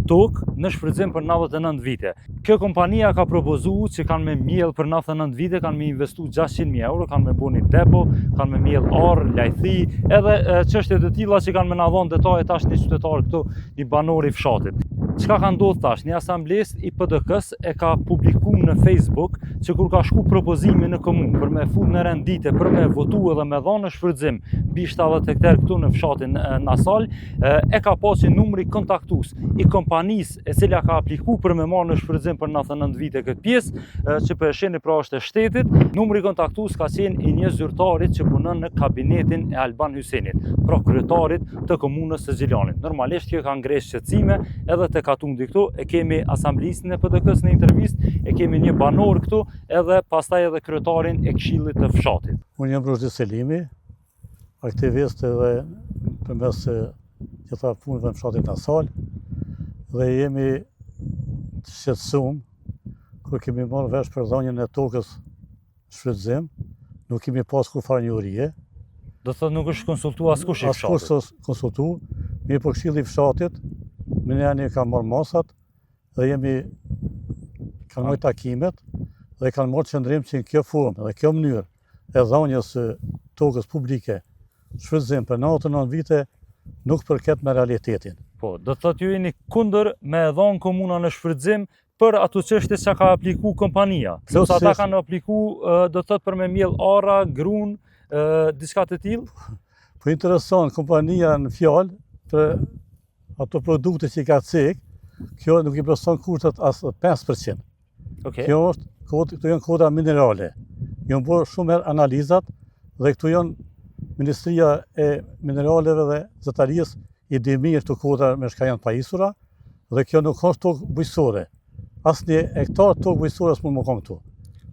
tokë në shfrytëzim për 99 vite. Kjo kompania ka propozu që kanë me mjell për 99 vite, kanë me investu 600.000 euro, kanë me bo një depo, kanë me mjell arrë, lajthi, edhe çështje të tilla që kanë me na dhonë detaje tash një qytetar këtu, një banor i fshatit. Çka ka ndodhë tash? Një asamblist i PDK-s e ka publiku në Facebook që kur ka shku propozimi në komunë për me fut në rend dite, për me votu edhe me dhonë në shfrytëzim mbi 70 hektar këtu në fshatin Nasal, e ka pa që numri kontaktues i kompanisë e cila ka apliku për me marrë në shfrytëzim për 99 vite këtë pjesë, që po e shihni pra është e shtetit, numri kontaktues ka qenë i një zyrtarit që punon në kabinetin e Alban Hysenit, pra kryetarit të komunës së Gjilanit. Normalisht kjo ka ngre shqetësime edhe te katundi këtu, e kemi asamblistin e PDK-së në intervistë, e kemi një banor këtu edhe pastaj edhe kryetarin e këshillit të fshatit. Unë jam Ruzhdi Selimi, aktivist edhe përmes gjitha punëve në fshatin Nasal dhe jemi të shqetësum kur kemi marrë vesh për dhënien e tokës shfrytëzim, nuk kemi pas kurrfarë njohurie. Do të thotë nuk është konsultu askush i fshatit? Askush s'është konsultu, mirëpo këshilli i fshatit, menjëherë ka marrë masat, dhe jemi kanë marrë takimet dhe kanë marrë qëndrim që në kjo formë dhe kjo mënyrë e dhënies së tokës publike shfrytëzim për 99 vite nuk përket me realitetin. Po, do të thotë ju jeni kundër me e dhonë komuna në shfrytëzim për ato çështje që ka apliku kompania. Sepse ata kanë apliku, do të thotë për me mjell arra, grun, diçka të tillë. Po interesant, kompania në fjalë për ato produkte që i ka cek, kjo nuk i plotëson kushtet as 5%. Okay. Kjo është, këto janë kodra minerale. Janë bërë shumë herë analizat dhe këtu janë Ministria e Mineraleve dhe Xehetarisë i di mirë këto kodra me çka janë pajisura dhe kjo nuk është tokë bujqësore. Asnjë hektar tokë bujqësore s'mund me konë këtu.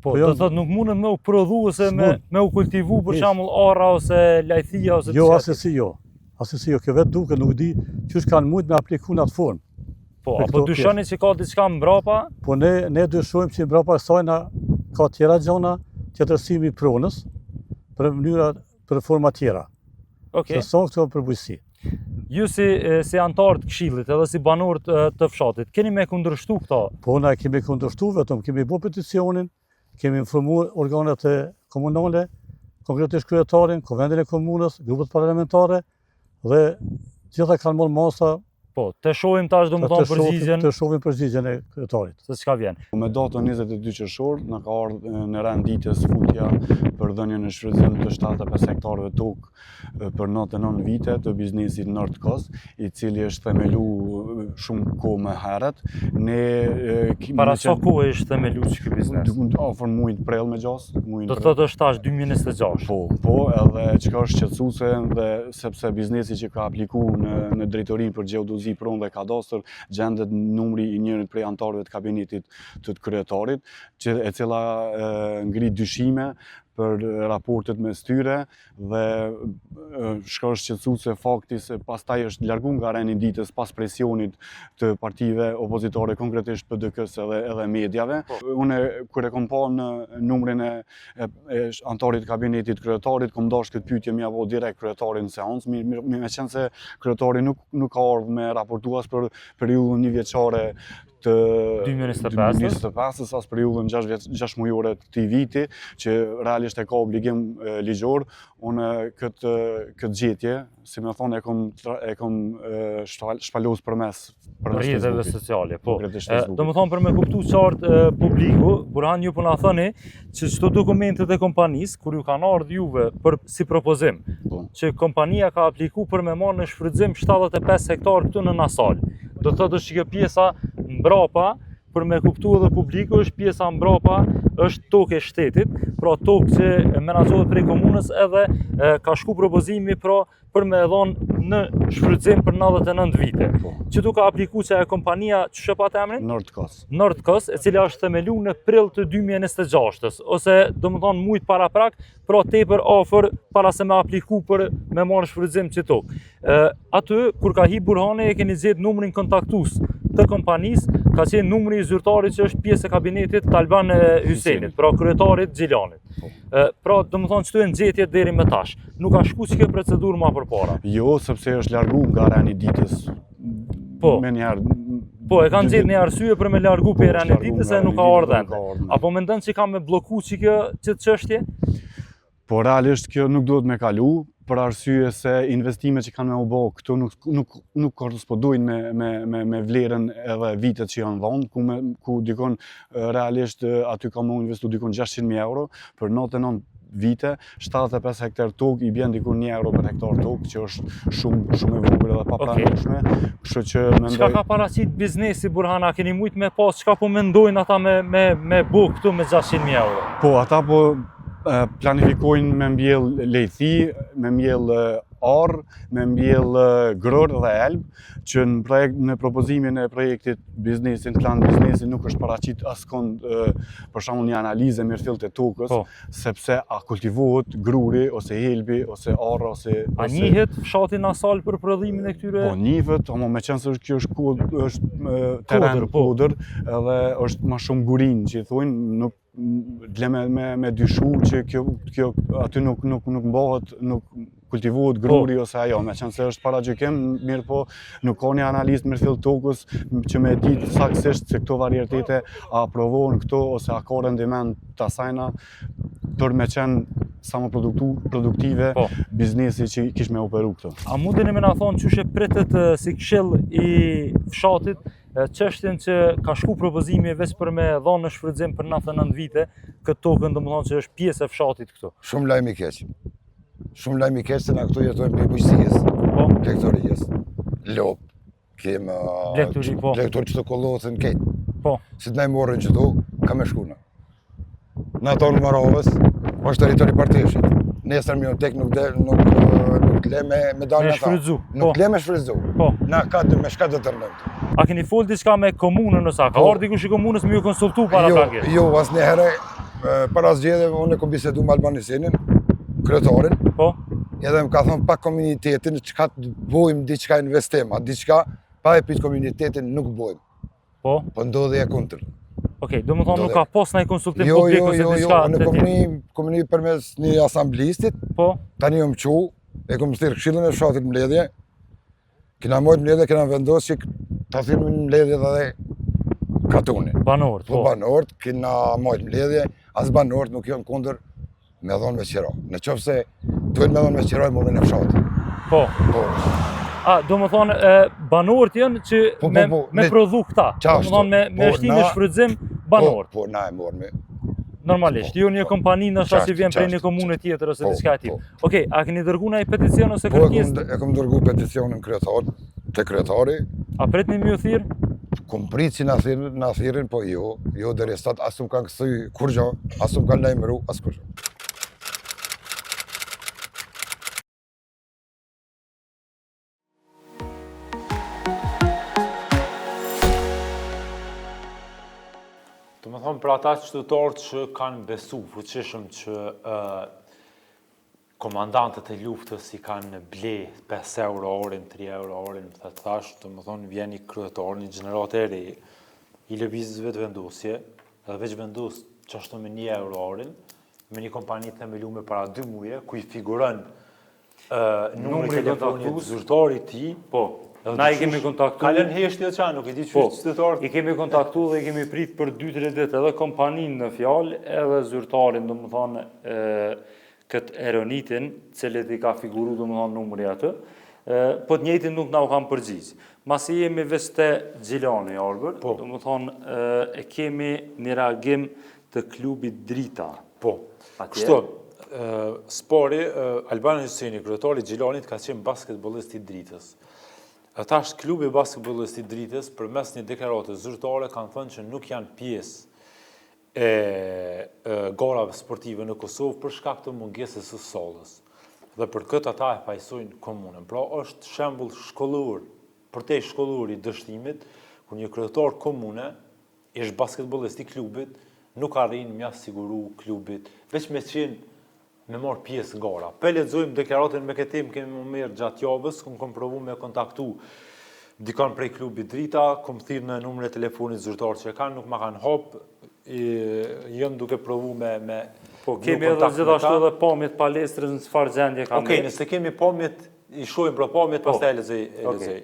Po, po do të thotë nuk mundet me u prodhu ose me, me u kultivu për shembull arra ose lajthia ose Jo, asesi jo. Asesi jo, kjo vetë duke nuk di qysh kanë mujtë me apliku në atë formë. Po, apo dyshoni që ka diçka mbrapa? Po ne, ne dyshojmë që mbrapa sajna ka tjera gjona, tjetërsimi i pronës, për mënyra, për forma tjera. Okay. Se s'o këto për bujqësi. Ju si, si anëtar të këshillit edhe si banor të, të fshatit, keni me kundërshtu këto? Po, na kemi kundërshtu vetëm, kemi bo peticionin, kemi informu organet komunale, konkretisht kryetarin, kuvendin e komunës, grupet parlamentare, dhe gjitha kanë marrë masa Po, të shohim tash domethonë përgjigjen. Të shohim përgjigjen e kryetarit. Se çka vjen. Me datën 22 qershor na ka ardhur në rend ditës futja për dhënien në shfrytëzim të 75 hektarëve tokë për 99 vite të biznesit Nordkos, i cili është themelu shumë kohë më herët. Ne para sa kohë është themelu ky biznes? Afër muajit prill me gjasë, Do të thotë është tash 2026. Po, po, edhe çka është shqetësuese dhe sepse biznesi që ka apliku në në drejtorinë për gjeodezi, pronë dhe kadastër gjendet numri i njërit prej anëtarëve të kabinetit të kryetarit, që e cila ngri dyshime për raportet mes tyre dhe çka është shqetësuese fakti se pastaj është largu nga reni i ditës pas presionit të partive opozitare, konkretisht PDK-së edhe, edhe mediave. Po. Unë kur e kom pa në numrin e, e, e anëtarit të kabinetit kryetarit, kom dash këtë pyetje me ia bo direkt kryetarit në seancë, mi, mi, me qenë se kryetari nuk, nuk ka ardhë me raportu as për periudhën njëvjeçare të 2025-ës, as periudhën 6 mujore të këtij viti, që realisht e ka obligim ligjor, unë këtë këtë gjetje, si me thonë, e kom, e kom shpalos përmes përmes rrjeteve sociale, po. Domethonë për me kuptu qartë publiku, Burhan ju po na thoni që qëto dokumentet e kompanisë, kur ju kanë ardhë juve për si propozim, po. që kompania ka apliku për me marrë në shfrytëzim 75 hektar këtu në Nasal. Do të thotë është që kjo pjesa mbrapa, për me kuptu edhe publiku, është pjesa mbrapa, është tokë e shtetit, pra tokë që menaxhohet prej komunës edhe e, ka shku propozimi pra për me e dhonë në shfrytëzim për 99 vite. Po. Qëtu ka apliku që e kompania, qysh e pat emrin? Nordkos. Nordkos, e cila është themelu në prill të 2026-ës, ose domethonë mujt paraprak, pra tepër afër para se me apliku për me marrë shfrytëzim qit tokë. Aty, kur ka hi Burhani, e keni gjetë numrin kontaktues të kompanisë, ka qenë numri i zyrtarit që është pjesë e kabinetit të Alban Hysenit, pra kryetarit Gjilanit. Po. Pra, domethonë, qëtu janë gjetjet deri më tash. Nuk ka shku që kjo procedurë ma përpara. Jo, sepse është largu nga reni ditës po. menjëherë. Po, e kanë gjetë një arsye për me largu prej rendit ditës se nuk ka ardhë ende. A po mendon që ka me blloku që kjo që çështje? Po realisht kjo nuk duhet me kalu, për arsye se investimet që kanë me u bo këtu nuk nuk nuk korrespondojnë me me me me vlerën edhe vitet që janë dhënë, ku me ku dikon realisht aty ka me u investu dikon 600.000 euro për 99 vite, 75 hektar tokë i bjen dikun 1 euro për hektar tokë, që është shumë shumë e vogël edhe papranueshme. Okay. Kështu që mendoj Çka ka paraqit biznesi Burhan, a keni mujt me pas çka po mendojnë ata me me me bo këtu me 600.000 euro? Po, ata po planifikojnë me mbjell lejthi, me mbjell arrë, me mbjell grurë dhe elb, që në projekt në propozimin e projektit biznesin, plan biznesin nuk është paraqit askund për shembull një analizë e mirëfilltë e tokës, po. sepse a kultivohet gruri ose helbi ose arra ose A njihet fshati Nasalë për prodhimin e këtyre? Po njihet, ama meqenëse është kjo është kod, është terren po. kodër, edhe është ma shumë gurinë që i thonë, nuk le me me me dyshu që kjo kjo aty nuk nuk nuk mbahet, nuk kultivohet po. gruri po. ose ajo, meqenëse është paragjykim, mirëpo nuk ka një analizë të mirëfilltë tokës që me ditë saktësisht se këto varietete a prodhohen këto ose a ka rendiment të asajna për me qenë sa më produktu, produktive po. biznesi që kish me operu këto. A mundeni me na thonë qysh e pritët si këshill i fshatit çështjen që ka shku propozimi veç për me dhonë në shfrytëzim për 99 vite, këtë tokën domethonë që është pjesë e fshatit këtu. Shumë lajm i keq. Shumë lajm i keq se na këtu jetojmë prej bujqësisë, po. blegtorisë, lopë, kemë... Blegtori, po. Blegtori që të kollotën kejt. Po. Si të na i morrin qëtu, ka me shku na. Në ato në Marovës, është territori Parteshit. Nesër më tek nuk dhe, nuk nuk le me me dalë ata. Nuk po. le me shfrytzu. Po. Na ka të me shka do të rëndojmë. A keni fol diçka me komunën ose a ka po. ardhur dikush i komunës me ju konsultu para jo, Jo, asnjëherë para zgjedhjeve unë kom bisedu me Alban Hysenin, kryetarin. Po. Edhe më ka thonë pa komunitetin çka të bojmë diçka investim, a diçka pa e pyet komunitetin nuk bojmë. Po? Po ndodhi e kundërt. Okej, domethonë nuk ka pas naj konsultim jo, publik jo, ose jo, diçka jo, të tillë. Jo, kom ni përmes një asamblistit. Po. Tani jom çu, e kom thirr këshillin e fshatit mbledhje. Kena majt mbledhje, kena vendos që ta thirrim në mbledhje dhe katunin. Banorët, po. Po banorët, kena majt mbledhje, as banorët nuk janë kundër me dhonë me qira. Në qoftë se duhet me dhonë me qira e morën e fshatit. Po. Po. A, domethonë, banorët janë që po, po, me, po, me prodhu këta. Domethonë, me, me po, shti në shfrytëzim banorët. Po, po, na e morëm. Normalisht, po, jo një po. kompani ndoshta si vjen prej një komune tjetër ose po, diçka e tillë. Po. Okej, a keni dërgu naj peticion ose po, kërkesë? Po, e kom dërgu peticionin kryetar, te kryetari. A pritni me ju thirr? Kom prit që na thirrin, na thirrin, po jo, jo deri sot as më kanë kthy kurgjo, as më kanë lajmëru, as kurgjo. Domethonë për ata qytetarë që kanë besu fuqishëm që komandantët e luftës i kanë ble 5 euro arin, 3 euro arin, më thëtë thash, domethonë vjen një kryetar, një gjeneratë e re, i lëvizjes Vetëvendosje, edhe veç vendos qashtu me 1 euro arin, me një kompani të themelume para 2 muje, ku i figuron numri i telefonit zyrtar i tij. Po. Na i kemi kontaktu. Ka lënë heshtje qa, nuk e di qysh po, qytetarët. I kemi kontaktu dhe i kemi prit për 2-3 ditë edhe kompaninë në fjalë, edhe zyrtarin, domethonë, këtë Eronitin, cilit i ka figuru, domethonë, numri aty, po të njëjtin nuk na u kanë përgjigj. Masi jemi veç te Gjilani, Arbër, po. domethonë, e kemi një reagim të klubit Drita. Po, kështu, s'pari, Alban Hyseni, kryetari i Gjilanit, ka qenë basketbolist i Dritës. E tash klubi basketbolist i Dritës, përmes një deklarate zyrtare, kanë thënë që nuk janë pjesë e garave sportive në Kosovë për shkak të mungesës së sallës. Dhe për këtë ata e fajsojnë komunën. Pra është shembull shkollor, përtej shkollor i dështimit, kur një kryetar komune, ish basketbollist i klubit, nuk arrin m'ia siguru klubit, veç me qenë me marrë pjesë në gara. Po e lexojmë deklaratën me këtë temë kemi m'u marrë gjatë javës, kom kom provu me kontaktu dikon prej klubit Drita, kom thirrë në numrin e telefonit zyrtar që e kanë, nuk ma kanë hap, jam duke provu me me Po kemi edhe gjithashtu edhe pamjet palestrës në çfarë gjendje kanë. Okej, nëse kemi pamjet, i shohim pra pamjet, po. pastaj e lexoj, e lexoj.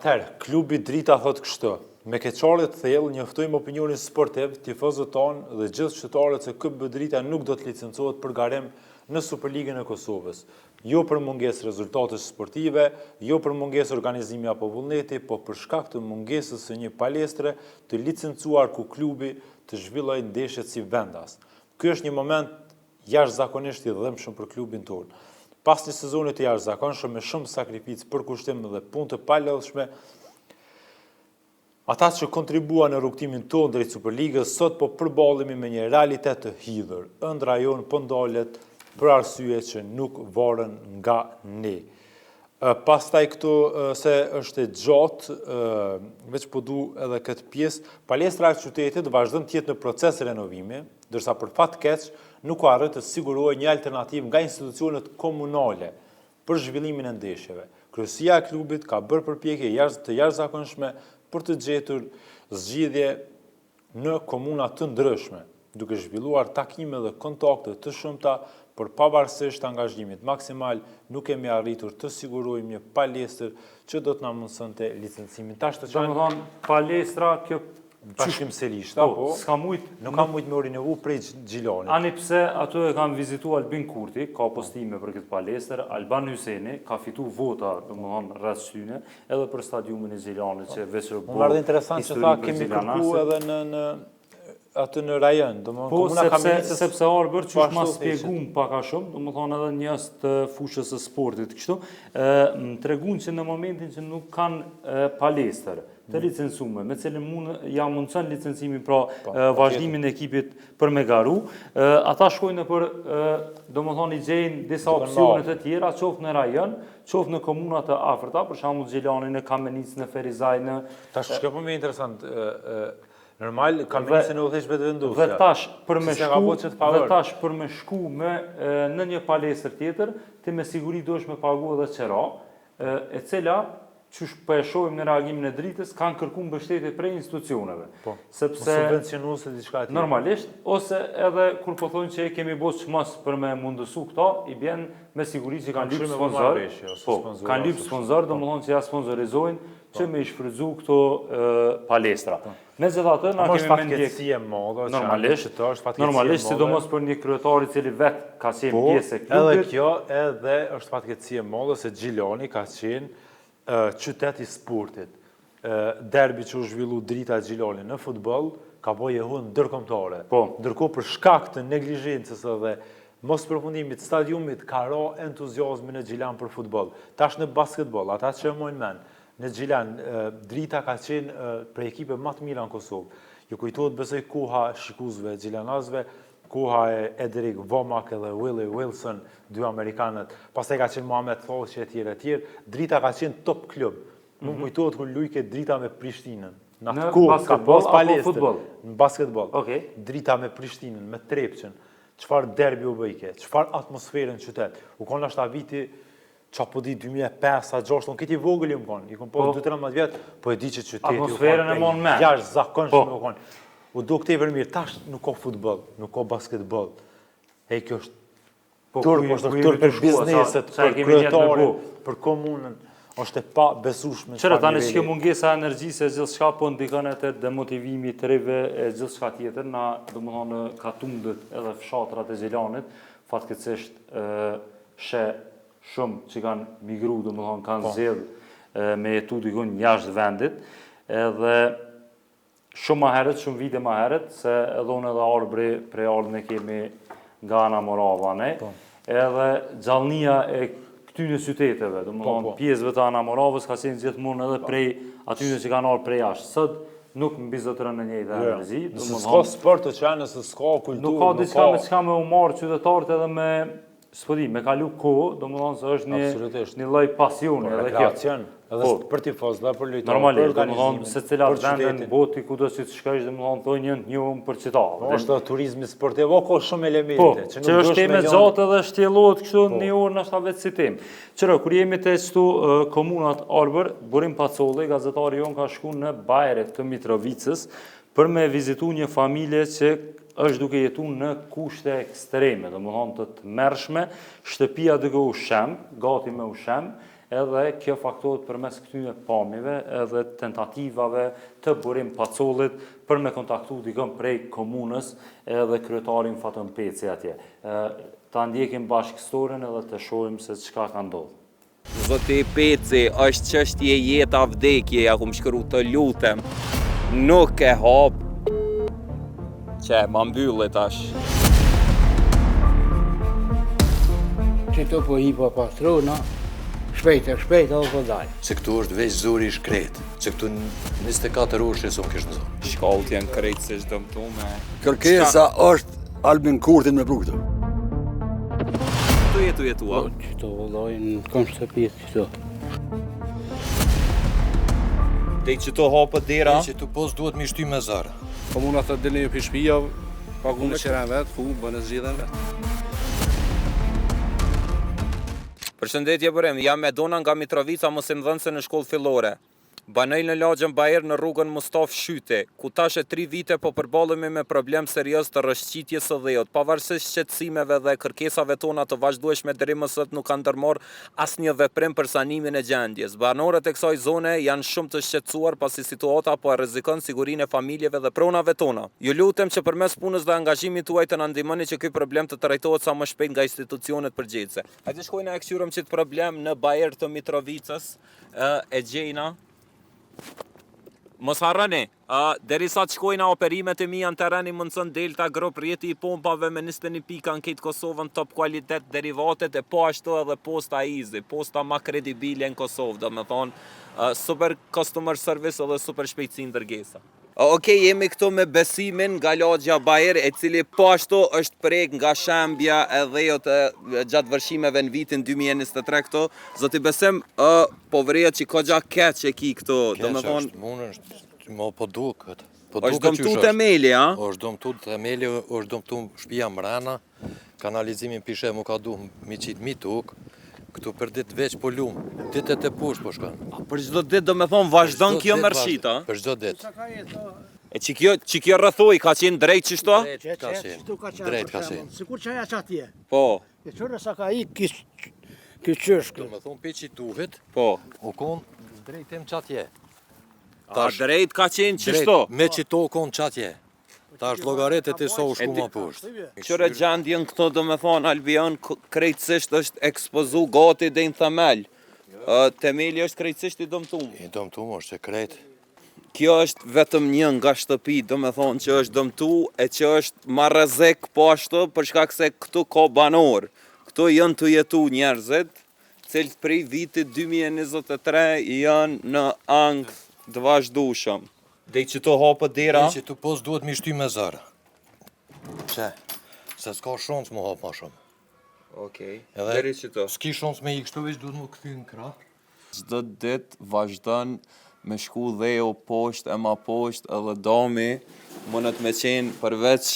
Atëherë, klubi Drita thotë kështu, Me keqardhje të thellë njoftojmë opinionin sportiv, tifozët tanë dhe gjithë qytetarët se KB Drita nuk do të licencohet për garim në Superligën e Kosovës. Jo për mungesë rezultatesh sportive, jo për mungesë organizimi apo vullneti, po për shkak të mungesës së një palestre të licencuar ku klubi të zhvillojë ndeshjet si vendas. Ky është një moment jashtëzakonisht i dhimbshëm për klubin tonë. Pas një sezoni të jashtëzakonshëm me shumë sakrificë, përkushtim dhe punë të palodhshme, ata që kontribuan në rrugëtimin tonë drejt Superligës, sot po përballemi me një realitet të hidhur. Ëndrra jonë po ndalet për arsye që nuk varen nga ne. Pastaj këtu se është e gjatë, veç po du edhe këtë pjesë, palestra e qytetit vazhdon të jetë në proces renovimi, ndërsa për fat keq nuk u arrit të sigurohej një alternativë nga institucionet komunale për zhvillimin e ndeshjeve. Kryesia e klubit ka bërë përpjekje të jashtëzakonshme për të gjetur zgjidhje në komuna të ndryshme, duke zhvilluar takime dhe kontakte të shumta, por pavarësisht angazhimit maksimal, nuk kemi arritur të sigurojmë një palestër që do të na mundësonte licencimin. Tash të qanë... Domethonë, palestra, kjo... Bashkim Selishta, po, po, s'ka mujt, nuk ka mujt me u rinovu prej Gjilanit. Ani pse ato e kanë vizitu Albin Kurti, ka postime për këtë palestër, Alban Hyseni ka fitu vota, domethonë, rreth qyne, edhe për stadiumin e Gjilanit që veç u bo. Më erdhi interesant që tha kemi kërku edhe në në aty në rajon, domethënë po, komuna Kamenicës. Sepse Arbër qysh ma spjegun pak a shumë, domethënë edhe njerëz të fushës së sportit kështu, ë më tregun që në momentin që nuk kanë palestër të mm. licencume, me cilën mund ja mundëson licencimin pra po, vazhdimin e ekipit për me garu, ata shkojnë nëpër, domethënë i gjejnë disa opsione të tjera, qoftë në rajon, qoftë në komuna të afërta, për shembull Gjilani, në Kamenicë, në Ferizaj, në... Tash, kjo po më interesant, normal, Kamenicën e udhëheq Vetëvendosja. Dhe tash, për me shku, dhe tash, për me shku me, në një palestër tjetër, ti me siguri duhesh me pagu edhe qera, e cila, qysh po e shohim në reagimin e Dritës, kanë kërku mbështetje prej institucioneve. Po, sepse subvencionu ose diçka tjetër. Normalisht, ose edhe kur po thonë që e kemi bo çmos për me mundësu këto, i bjen me siguri që kanë lypë sponsor, po, kanë lypë sponsor, po. domethonë që ja sponsorizojnë po. që me i shfrytzu këto palestra. Po. Megjithatë, na kemi me ndjek... Fatkeqësi e madhe, normalisht, normalisht, sidomos për një kryetar i cili vetë ka qenë po, pjesë e klubit. Edhe kjo, edhe është fatkeqësi e madhe se Gjilani ka qenë qytet i sportit. Derbi që u zhvillu Drita Gjilani në futboll, ka bo jehonë ndërkombëtare. Po. Ndërkohë për shkak të neglizhencës edhe mospërfundimit të stadiumit, ka ra entuziazmi në Gjilan për futboll. Tash në basketboll, ata që e mojnë men, në Gjilan, Drita ka qenë prej ekipe më të mira në Kosovë. Ju kujtohet besoj koha shikuesve gjilanasve, koha e Edric Womack edhe Willie Wilson, dy amerikanët. Pastaj ka qenë Muhamet Thaçi e tjerë e tjerë. Drita ka qenë top klub. Mu më mhm. kujtohet kur lujke Drita me Prishtinën. Në atë kohë ka pas palestër. Në basketboll. Okej. Drita me Prishtinën, me Trepçën. Çfarë derbi u bëjke? Çfarë atmosfere në qytet? U kon nashta viti Ça po di 2005 a 6, unë krejt i vogël jom konë, i kom pas 2-13 po. vjet, po e di që qyteti u konë e jashtëzakonshme po. u konë. U duk tepër mirë, tash nuk ka futboll, nuk ka basketboll. Hej, kjo është po, turp, është turp për bizneset, për kryetarin, për komunën, është e pabesueshme. Qyre, tani që kjo mungesa e energjisë e gjithçka po ndikon edhe demotivimi i të rinjve e gjithçka tjetër, na, domethonë, katundet edhe fshatrat e Gjilanit, fatkeqësisht sheh shumë që kanë migru, domethonë, kanë po. zgjedh me jetu dikun jashtë vendit, edhe shumë ma herët, shumë vite ma herët, se edhe unë edhe Arbri prejardhjen e kemi nga Anamorava, ne? Po. Edhe gjallnia e këtyne qyteteve, domethonë, po, po. pjesëve të Anamoravës, ka qenë gjithmonë edhe prej atyne që kanë ardhë prej jashtë. Sot, nuk mbizotëron e njëjta jo, jo. energji. Nëse s'ka sport të qenë, nëse s'ka kulturë, nuk ka diçka me çka me u marrë qytetarët edhe me S'po di, me kalu kohë, domethonë se është një, një lloj pasioni po, edhe kjo. Edhe po, për tifoz dhe për lojtarë, për organizimin, se cilat vende në botë kudo që të shkojsh, domethonë, thonë janë të njohur për qita. Po, është edhe turizmi sportiv, o ka shumë elemente, po, që nuk që është temë e gjatë edhe shtjellohet kështu po. një orë nashta vetë si temë. Qyre, kur jemi te qëtu komunat Arbër, Burim Pacolli, gazetari jonë ka shku në Bajre të Mitrovicës, për me vizitu një familje që është duke jetu në kushte ekstreme, domethonë të tmerrshme, shtëpia duke u shemb, gati me u shemb, Edhe kjo faktohet përmes këtyre pamjeve edhe tentativave të Burim Pacollit për me kontaktu dikën prej komunës edhe kryetarin Faton Peci atje. Ta ndjekim bashkë storyn edhe të shohim se çka ka ndodhur. Zoti Peci, është çështje jetë a vdekje, ja kum shkru të lutem. Nuk e hap. Qe, ma mbylli tash. Qëto po hi po pastrona, shpejt e shpejt edhe po dalë. Se këtu është veç zori i shkretë, se këtu 24 orë që s'më kishë nzonë. Shkallët janë krejtësisht dëmtume. Kërkesa është Albin Kurtin me pru këtu. Këtu je tu jetu, a? Po, qëto vëllai, në kom shtëpi qëto. Dej qëto hapët dera? Dej qëtu po s'duhet mi shty me zor. Komuna thotë dilni ju prej shpijave, paguni qiranë vetë, ku bënë zgjidhen vetë. Përshëndetje Burim, jam Edona nga Mitrovica, mësimdhënëse në shkollë fillore. Banoj në lagjen Bair në rrugën Mustafë Shyti, ku tash e tri vite po përballemi me problem serioz të rrëshqitjes së dheut. Pavarësisht shqetësimeve dhe kërkesave tona të vazhdueshme deri më sot nuk kanë ndërmarrë asnjë veprim për sanimin e gjendjes. Banorët e kësaj zone janë shumë të shqetësuar pasi situata po e rrezikon sigurinë e familjeve dhe pronave tona. Ju lutem që përmes punës dhe angazhimit tuaj të na ndihmoni që ky problem të trajtohet sa më shpejt nga institucionet përgjegjëse. Hajde shkojna e këqyrim qit problem në Bair të Mitrovicës. E gjejna. Mos harroni, derisa të shkojna operimet e mia në terren i mundëson Delta Group rrjeti i pompave me 21 pika në krejt Kosovën top kualitet derivatet e po ashtu edhe Posta Easy, posta ma kredibile në Kosovë, domethonë super customer service edhe super shpejtësi në dërgesa. Ok, jemi këtu me Besimin nga lagja Bair, e cili po ashtu është prek nga shembja e dheut gjatë vërshimeve në vitin 2023 këtu. Zoti Besim, ë po vërehet që kogja keq e ki këtu, domethonë... Keq është, mund është, mo po duket. Po duket është dëmtu themeli, a? Është dëmtu themeli, është dëmtu shpia mrena. Kanalizimin pishe mu ka du mi qitë mi tokë, këtu për ditë veç po lum, ditë e të poshtë po shkon. A për çdo ditë domethonë vazhdon kjo me rrëshqit, a? Për çdo ditë. E që kjo, që kjo rrethoj ka qenë drejt qështu? Drejt ka qenë, drejt ka qenë. Sikur që aja që atje. Po. E qyre sa ka i kis, kis qëshkë. Domethonë pe që duhet, po. u konë drejtim që atje. A drejt ka qenë qështu? Me që to u konë që atje. Tash llogarite ti sa u shku ma poshtë. Kqyre gjendjen këtu domethonë Albion krejtësisht është ekspozu gati deri në themel. Themeli është krejtësisht i dëmtum. I dëmtum është e krejt. Kjo është vetëm një nga shtëpitë, domethonë që është dëmtu e që është ma rrezik po ashtu për shkak se këtu ka banorë. Këtu janë tu jetu njerëzit, cilët prej vitit 2023 janë në ankth të vazhdueshëm. Dej qëtu hapët dera? Dej qëtu po s'duhet mi shty me zor. Pse? Se s'ka shans mu hap ma shumë. Okej. Edhe Deri qëtu. S'ki shans me i kështu veç duhet mu kthy në krah. Çdo ditë vazhdon me shku dheu poshtë e ma poshtë edhe dami mundet me qenë përveç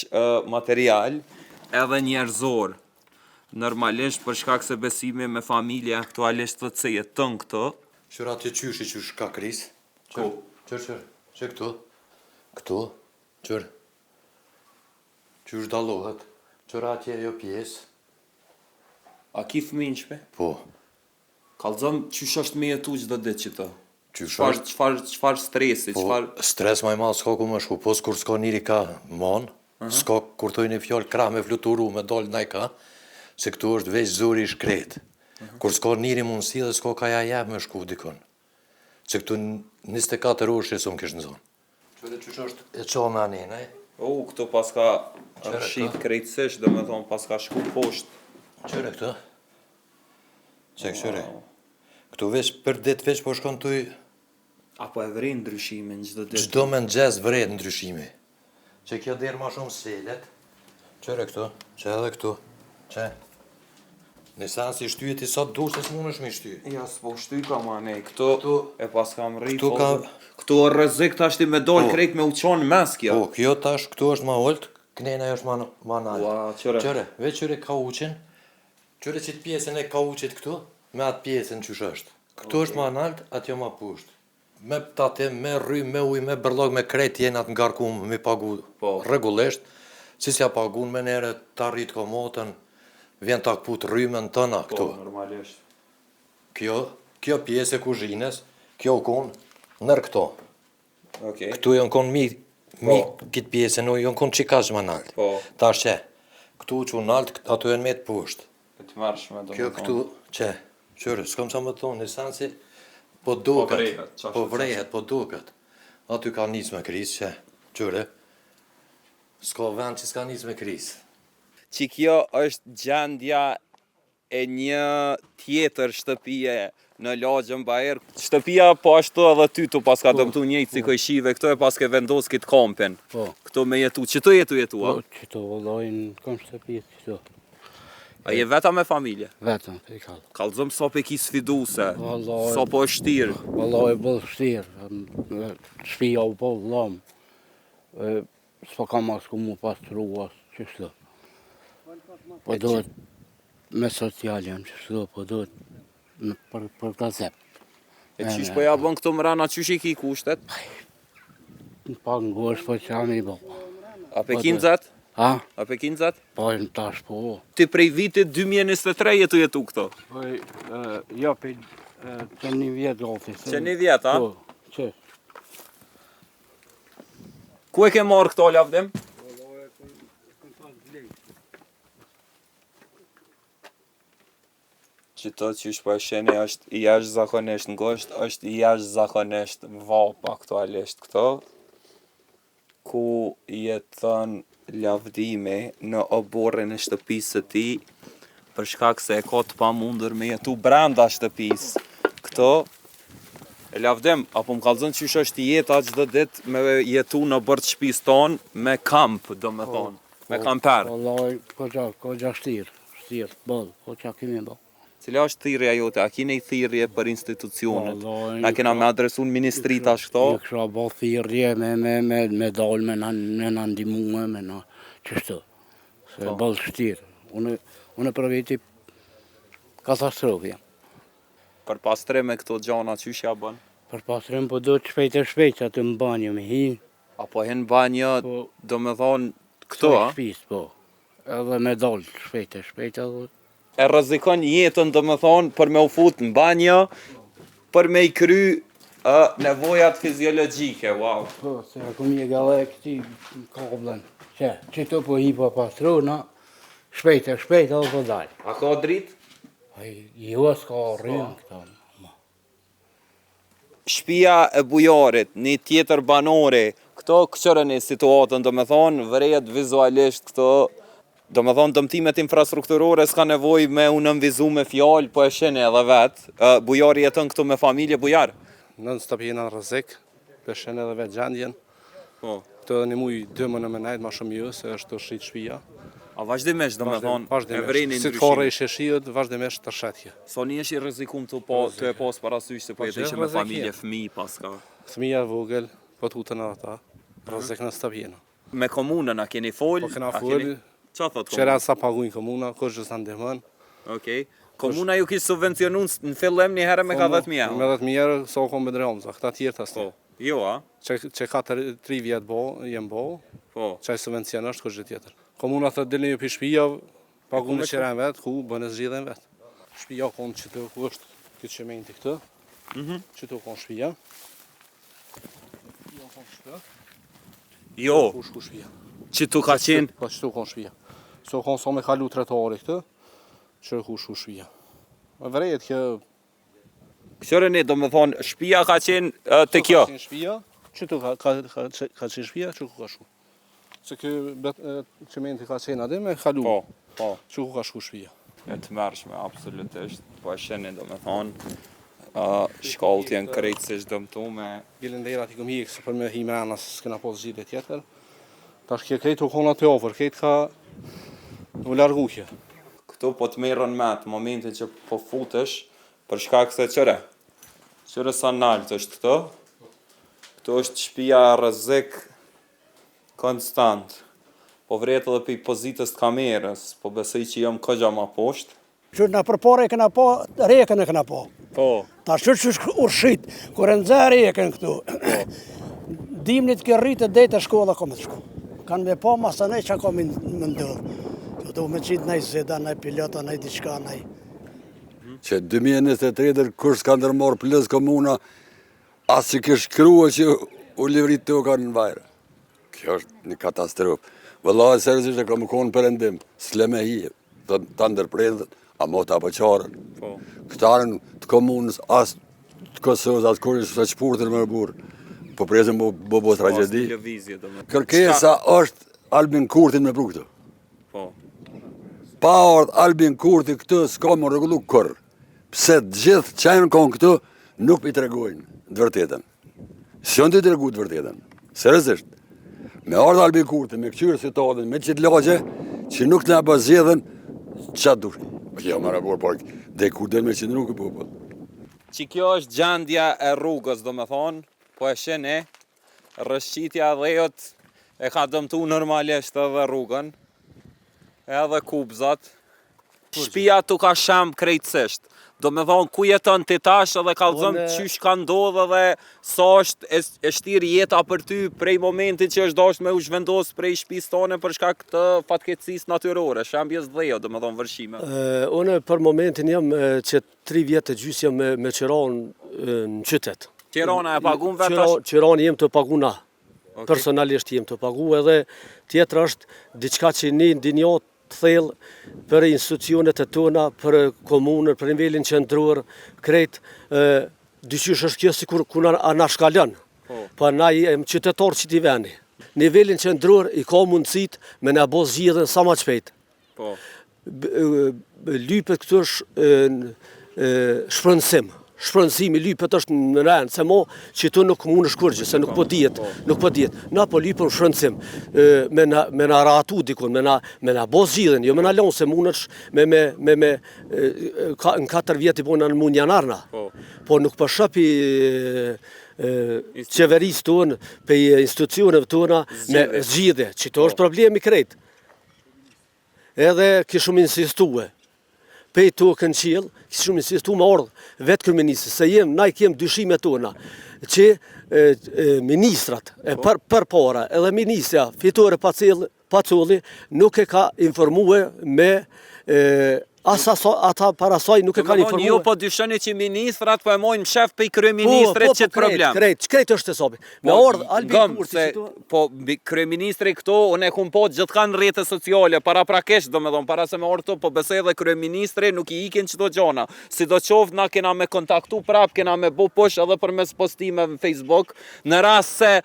material edhe njerëzor. Normalisht për shkak se Besimi me familje aktualisht thotë se jeton këtu. Kqyr atje qysh i qysh ka kris. Ku? Qyr, qyr, qe këtu, këtu, qyr, qysh dallohet, qyr atje ajo pjesë. A ki fëmijë në shpi? Po. Kallzom qysh është me jetu çdo ditë qëtu? Qysh Çfarë është? çfarë çfarë stresi, Po, çfarë stres ma i madh s'ka ku me shku, pos kur s'ka njeri ka mon, s'ka kur thojnë një fjalë krah me fluturu, me dalë najka, se këtu është veç zori i shkretë. Kur s'ka njeri mundësi dhe s'ka ka ja jep me shku dikun. Se këtu 24 orë që s'më kish nzonë. Qyre qysh është e qa me anin, e? U, këtu paska rrëshqit krejtësisht, domethonë paska shku poshtë. Qyre këtu? Qe kqyre? Këtu veç për ditë veç po shkon tuj... A po e vren ndryshimin çdo ditë? Çdo mëngjes vret ndryshimi. Që kjo derë ma shumë s'çelet. Qyre këtu, që edhe këtu, që. Në sen si shtyje ti sot dush se s'munësh mi shty. Ja, s'po shty ka ma ne, këtu, këtu e pas kam rri, këtu ka... Këtu o rrezik tash ti me dol po, krejt me u qa në mes kjo. Po, kjo tash këtu është ma ulët, knena është ma, ma nalt. Ua, qyre. Qyre, veç qyre kauçin, qyre qitë pjesën e kauçit këtu, me atë pjesën qysh është. Këtu okay. është ma nalt, atje ma poshtë. Me tatim, me rrymë, me ujë, me bërllok, me krejt jena të ngarkum me pagu po. rregullisht. Si s'ja pagun menjëherë ta rrit komotën, vjen ta kput rrymën tëna po, këtu. Po, normalisht. Kjo. Kjo pjesë e kuzhinës, kjo u kon nër këto. Okej. Këtu janë kon mi, mi Po. këtë pjesë, nuk janë kon qikaq më nalt. Po. Tash qe, këtu u çu nalt, ato janë met poshtë. E tmerrshme, do Kjo me këtu, thonë. qe, qyre, s'kom ça me thonë, një sen si, po duket, vrehet, qashtu, po vrehet, po duket. Aty ka nis me kris, qe, qyre, s'ka vend që s'ka nis me kris. Që kjo është gjendja e një tjetër shtëpie në lagjen Bair. Shtëpia po ashtu edhe ty tu paska po, dëmtu njëjtë si po. kojshive, këto e paske vendos këtë kampin. Po. Këto me jetu, qëtu je tu jetu, a? Po, qëtu vëllai kam shtëpi qëtu. A je vetëm me familje? Vetëm, i kallë. Kallzom sa po e ki sfiduse, Vallai. sa po është shtirë. Vallai boll shtirë, shtëpia u po vllam. S'po kam as ku mu pastru, as qështu. Po duhet me social jam qështu, po duhet për, për gazep. E qysh po ja bën këtu mrena, qysh i ki kushtet? Pak ngusht, po qa me i bo. A pe Po ki duhet. nxet? Ha? A pe ki nxet? Po, në tash po. Ti prej vitit 2023 je tu jetu këtu? Po, jo, pe, që një vjet gati. Që një vjet, a? Po, që. Ku e ke marrë këto Lavdim? Qëto qysh po e sheni është i jashtëzakonisht ngusht, është i jashtëzakonisht vapë aktualisht këto, ku jeton Lavdimi në oborrin e shtëpisë së tij, për shkak se e ka të pamundur me jetu brenda shtëpisë. Këto E Lavdim, a po më kallzon qysh është jeta çdo ditë me jetu në oborr të shtëpisë tonë me kamp, do me thonë, me kamper. Vallai, koxha, koxha shtirë, shtirë, boll, po qa kemi bo. Cila është thirrja jote? A ki nej thirrje për institucionet? Vallai, Na kena me adresu në ministri tash këto? Ju kisha bo thirrje me, me, me, me dal, me na, me na ndihmue, me na, qështu. Se Po. boll shtirë. Unë, unë për veti katastrofë jam. Për pastrim e këto gjana qysh ja bën? Për pastrim po duhet shpejt e shpejt që aty në banjo me hi. A po hin banjo, po, do me thonë këto, a? Shtëpis, po. Edhe me dal shpejt e shpejt edhe E rrezikon jetën, do me thonë, për me u fut në banjo, për me i kry ë, nevojat fiziologjike, wow. Po, se e kom hjek edhe këti kabllën. Që, qëto po hi po pastru, na, shpejt e shpejt edhe po dal. A ka dritë? Ai, jo, s'ka rrymë këto. Shpia e Bujarit, një tjetër banori, këto këqyreni situatën, do me thonë, vrejet vizualisht këto, do me thonë, dëmtimet infrastrukturore s'ka nevojë me u nënvizu me fjalë, po e shihni edhe vetë. Bujari jeton këtu me familje, Bujar? Non stop jena në rrezik, po e shihni edhe vetë gjendjen. Po. Këto edhe një muj dy më në me nejt, ma shumë jo, se është tu rrshit shpia. A vazhdimisht, do me thonë, e vreni Si të ka rreshje shiut, vazhdimisht të rrshet kjo. Sa nihesh i rrezikum tu po, tu e pas parasysh se po jetojshe me familje, fëmijë paska. Fëmija e vogël, po tuten edhe ata, rrezik non stop jena. Me komunën a keni fol? Po kena A fol. keni- Qa thot komuna? Qera sa pagujnë komuna, kurgjë s'na ndihmon. Okej. Komuna ju kish subvencionu në fillim një herë me ka 10.000 euro. Me 10.000 euro, sa u kon Bedri Hamza, këta tjerë të asnjë. Po, jo a? Që, që ka 3 vjet bo, jem bo, po. qaj subvencion është kurgjë tjetër. Komuna thot dilni ju pi shtëpia, paguni ku qiranë vet, ku bënë zgjidhen vet. Shtëpia kon qëtu ku është ky çimenti këtu. Mhm. Qëtu kon shtëpia. Shtëpia kon qëtu. Jo. Ku shku shtëpia. Qëtu ka qenë? Po qëtu kon shtëpia. So kon sa me kalu trotuari këtë, që ku shku shtëpia. Më vërejt kjo Këqyre do me thonë, shtëpia ka qenë ë, te kjo. Ka qenë shtëpia, qëtu ka ka ka ka qenë shtëpia, që ku ka shku. Se ky bet- e, çimenti ka qenë aty me kalu. Po, po. Që ku ka shku shtëpia. E tmerrshme, absolutisht. Po e shihni, do me thonë, ë, shkallët janë krejtësisht dëmtume. Gelenderat i kom hjek se për me hi mrena se s'kena pas zgjidhje tjetër. Tash kjo krejt u kon aty afër, krejt ka u largu kjo. Këto po të merren me atë momentin që po futesh, për shkak se qëre. Qëre sa nalt është këto. Këto është shtëpia rrezik konstant. Po vret edhe prej pozitës të kamerës, po besoj që jam kogja ma poshtë. Që na përpara e kena pa, rekën e kena pa. Po. Ta që që u rshit, kur e nxë rekën këtu, dimnit kjo rritë deri te shkolla ka me të shku. Kanë me pa masanej që ka me me ndodhë. Do do me qitë naj zida, naj pilota, naj diçka, naj... Mhm. Që 2023 kur s'ka ndërmarrë plus komuna, as që kish shkrua që u livrit toka në vajrë. Kjo është një katastrofë. Vëlla, seriozisht e ka me konë perëndim, s'le me hi, ta ndërprejnë, a mo ta po qarën. Po. Këtarën të komunës, as të Kosovës, as kurrë, së që me burë. Po presim bo, bo, bo tragjedi. Kërkesa është Albin Kurtin me pru këtu. Po. Pa ardhë Albin Kurti këtu, s'ka me u rregullu kurrë. Pse të gjithë që janë konë këtu, nuk p'i tregojnë të vërtetën. S'janë tu tregu të vërtetën. Seriozisht. Me ardhë Albin Kurti, me këqyrë situatën, me qitë lagje, që nuk të na bë zgjedhën, ça dush. Jo, më rabor, por dhe ku del me qëndru ky popull. Që kjo është gjendja e rrugës, domethonë, po e shihni, rrëshqitja e dheut e ka dëmtu normalisht edhe rrugën, edhe kubzat. Shpia t'u ka shemb krejtësisht. Domethonë, ku jeton ti tash edhe kallzom qysh ka ndodhë edhe sa është e, e shtirë jeta për ty prej momentit që është dashtë me u zhvendos prej shpisë tone për shkak të fatkeqësisë natyrore, shembjes dheut, domethonë vërshime. Unë për momentin jam që 3 vjet e gjysë jam me, me qira në qytet. Qiranë e pagun vetë tash? Qiranë jem tu pagu na. Okay. Personalisht jem tu pagu edhe tjetra është diçka që një ndjenjë të thellë për institucionet e tona, për komunën, për nivelin qendror, krejt, diqysh është kjo sikur ku na anashkalon. Po. po na jem qytetarë qëtij veni. Nivelin qendror i ka mundësit me na bo zgjidhjen sa ma shpejt. Po. Lypet këtu është shpronësim. Shpronësimi lypet është në rend, se mo qëtu nuk mundesh kurgjë, se nuk po dihet, po. nuk po dihet. Na po lypëm shpronësim, me na, me na rahatu dikun, me na, me na bo zgjidhjen, jo me na lonë, se mundesh me, me, me, me, ka, në 4 vjet i bojna në mund janar na. Po. po nuk po shoh pi qeverisë tonë, pej institucioneve tona, me zgjidhje, qëtu është po. problemi krejt. Edhe kishum insistue, pej tokën qiell, kishum insistu me ardhë vetë kryeministri, se jem, na i kem dyshimet tona, që e, e, ministrat e po. për, përpara, edhe ministrja Fitore Pacell, Pacolli, nuk e ka informue me e, As aso, ata para saj nuk e kanë informuar. Ju po dyshoni që ministrat po e mojnë mshef pej kryeministrit po, po, qët po, problem. Krejt, krejt është hesapi. Me po, ardh Albin Kurti se, këtu. Po kryeministri këtu unë e kum pa gjithkah në rrjete sociale paraprakisht, domethënë para se me ardh këtu, po besoj edhe kryeministri nuk i ikin qëto gjona. Sidoqoftë na kena me kontaktu prap, kena me bo push edhe përmes postimeve në Facebook, në rast se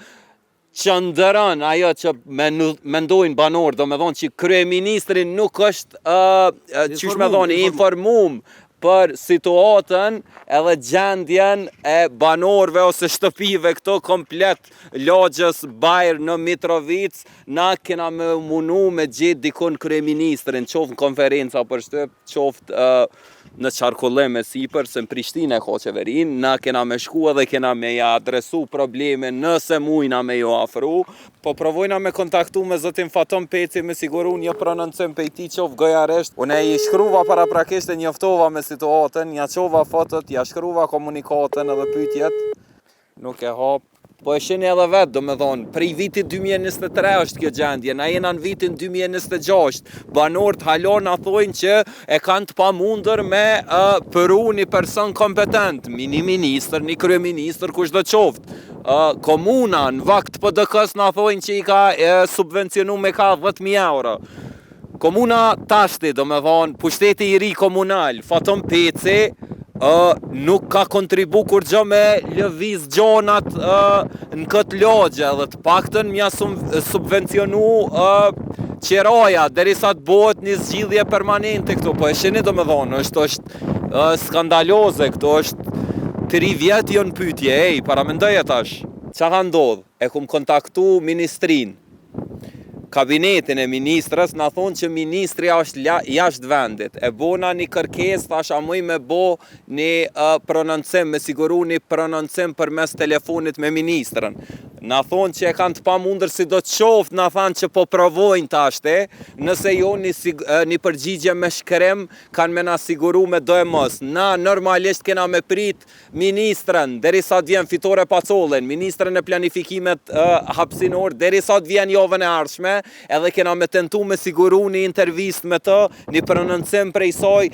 qëndron ajo që mendojnë banorët, domethonë që kryeministri nuk është, uh, qysh me thonë, i informum për situatën edhe gjendjen e banorëve ose shtëpive këto komplet lagjes Bajr në Mitrovicë, na kena me munu me gjetë dikun kryeministrin, qoftë në konferenca për shtyp, qoftë uh, në qarkullim e sipër, se në Prishtinë e ka qeverinë, na kena me shku edhe kena me ja adresu problemin nëse mujna me ju afru, po provojna me kontaktu me zotin Faton Peci me siguru një prononcim pej tij qoftë gojarisht. Unë i shkruva paraprakisht e njoftova me situatën, ja çova fotot, ja shkruva komunikatën edhe pyetjet. Nuk e hap. Po e shihni edhe vetë, domethonë, prej vitit 2023 është kjo gjendje, na jena në vitin 2026, banorët hala na thojnë që e kanë të pamundur me uh, pru një person kompetent, një ministër, një kryeministër, kushdo qoftë. Uh, komuna në vakt PDK-s na thojnë që i ka uh, subvencionu me ka 10.000 euro. Komuna tashti, domethonë, pushteti i ri komunal, Faton Peci, ë nuk ka kontribu kurgjo me lëviz gjonat ë në këtë lagje dhe të paktën m'ja subvencionu ë qeraja derisa të bëhet një zgjidhje permanente këtu. Po e shihni domethonë, është është ë, skandaloze këtu është 3 vjet jo në pyetje, ej, paramendoje tash. Çka ka ndodh? E kum kontaktu ministrinë. Kabinetin e ministres na thonë që ministrja është jashtë vendit. E bona një kërkesë, thash a muj me bo një uh, prononcim, me siguru një prononcim përmes telefonit me ministrën. Na thonë që e kanë të pamundur sido qoftë, na thanë që po provojnë tashti, nëse jo një, një përgjigje me shkrim, kanë me na siguru me doemos. Na normalisht kena me prit Ministren, derisa të vjen Fitore Pacollin, ministren e planifikimit hapësinor, derisa të vjen javën e ardhshme, edhe kena me tentu me siguru një intervistë me të, një prononcim prej saj.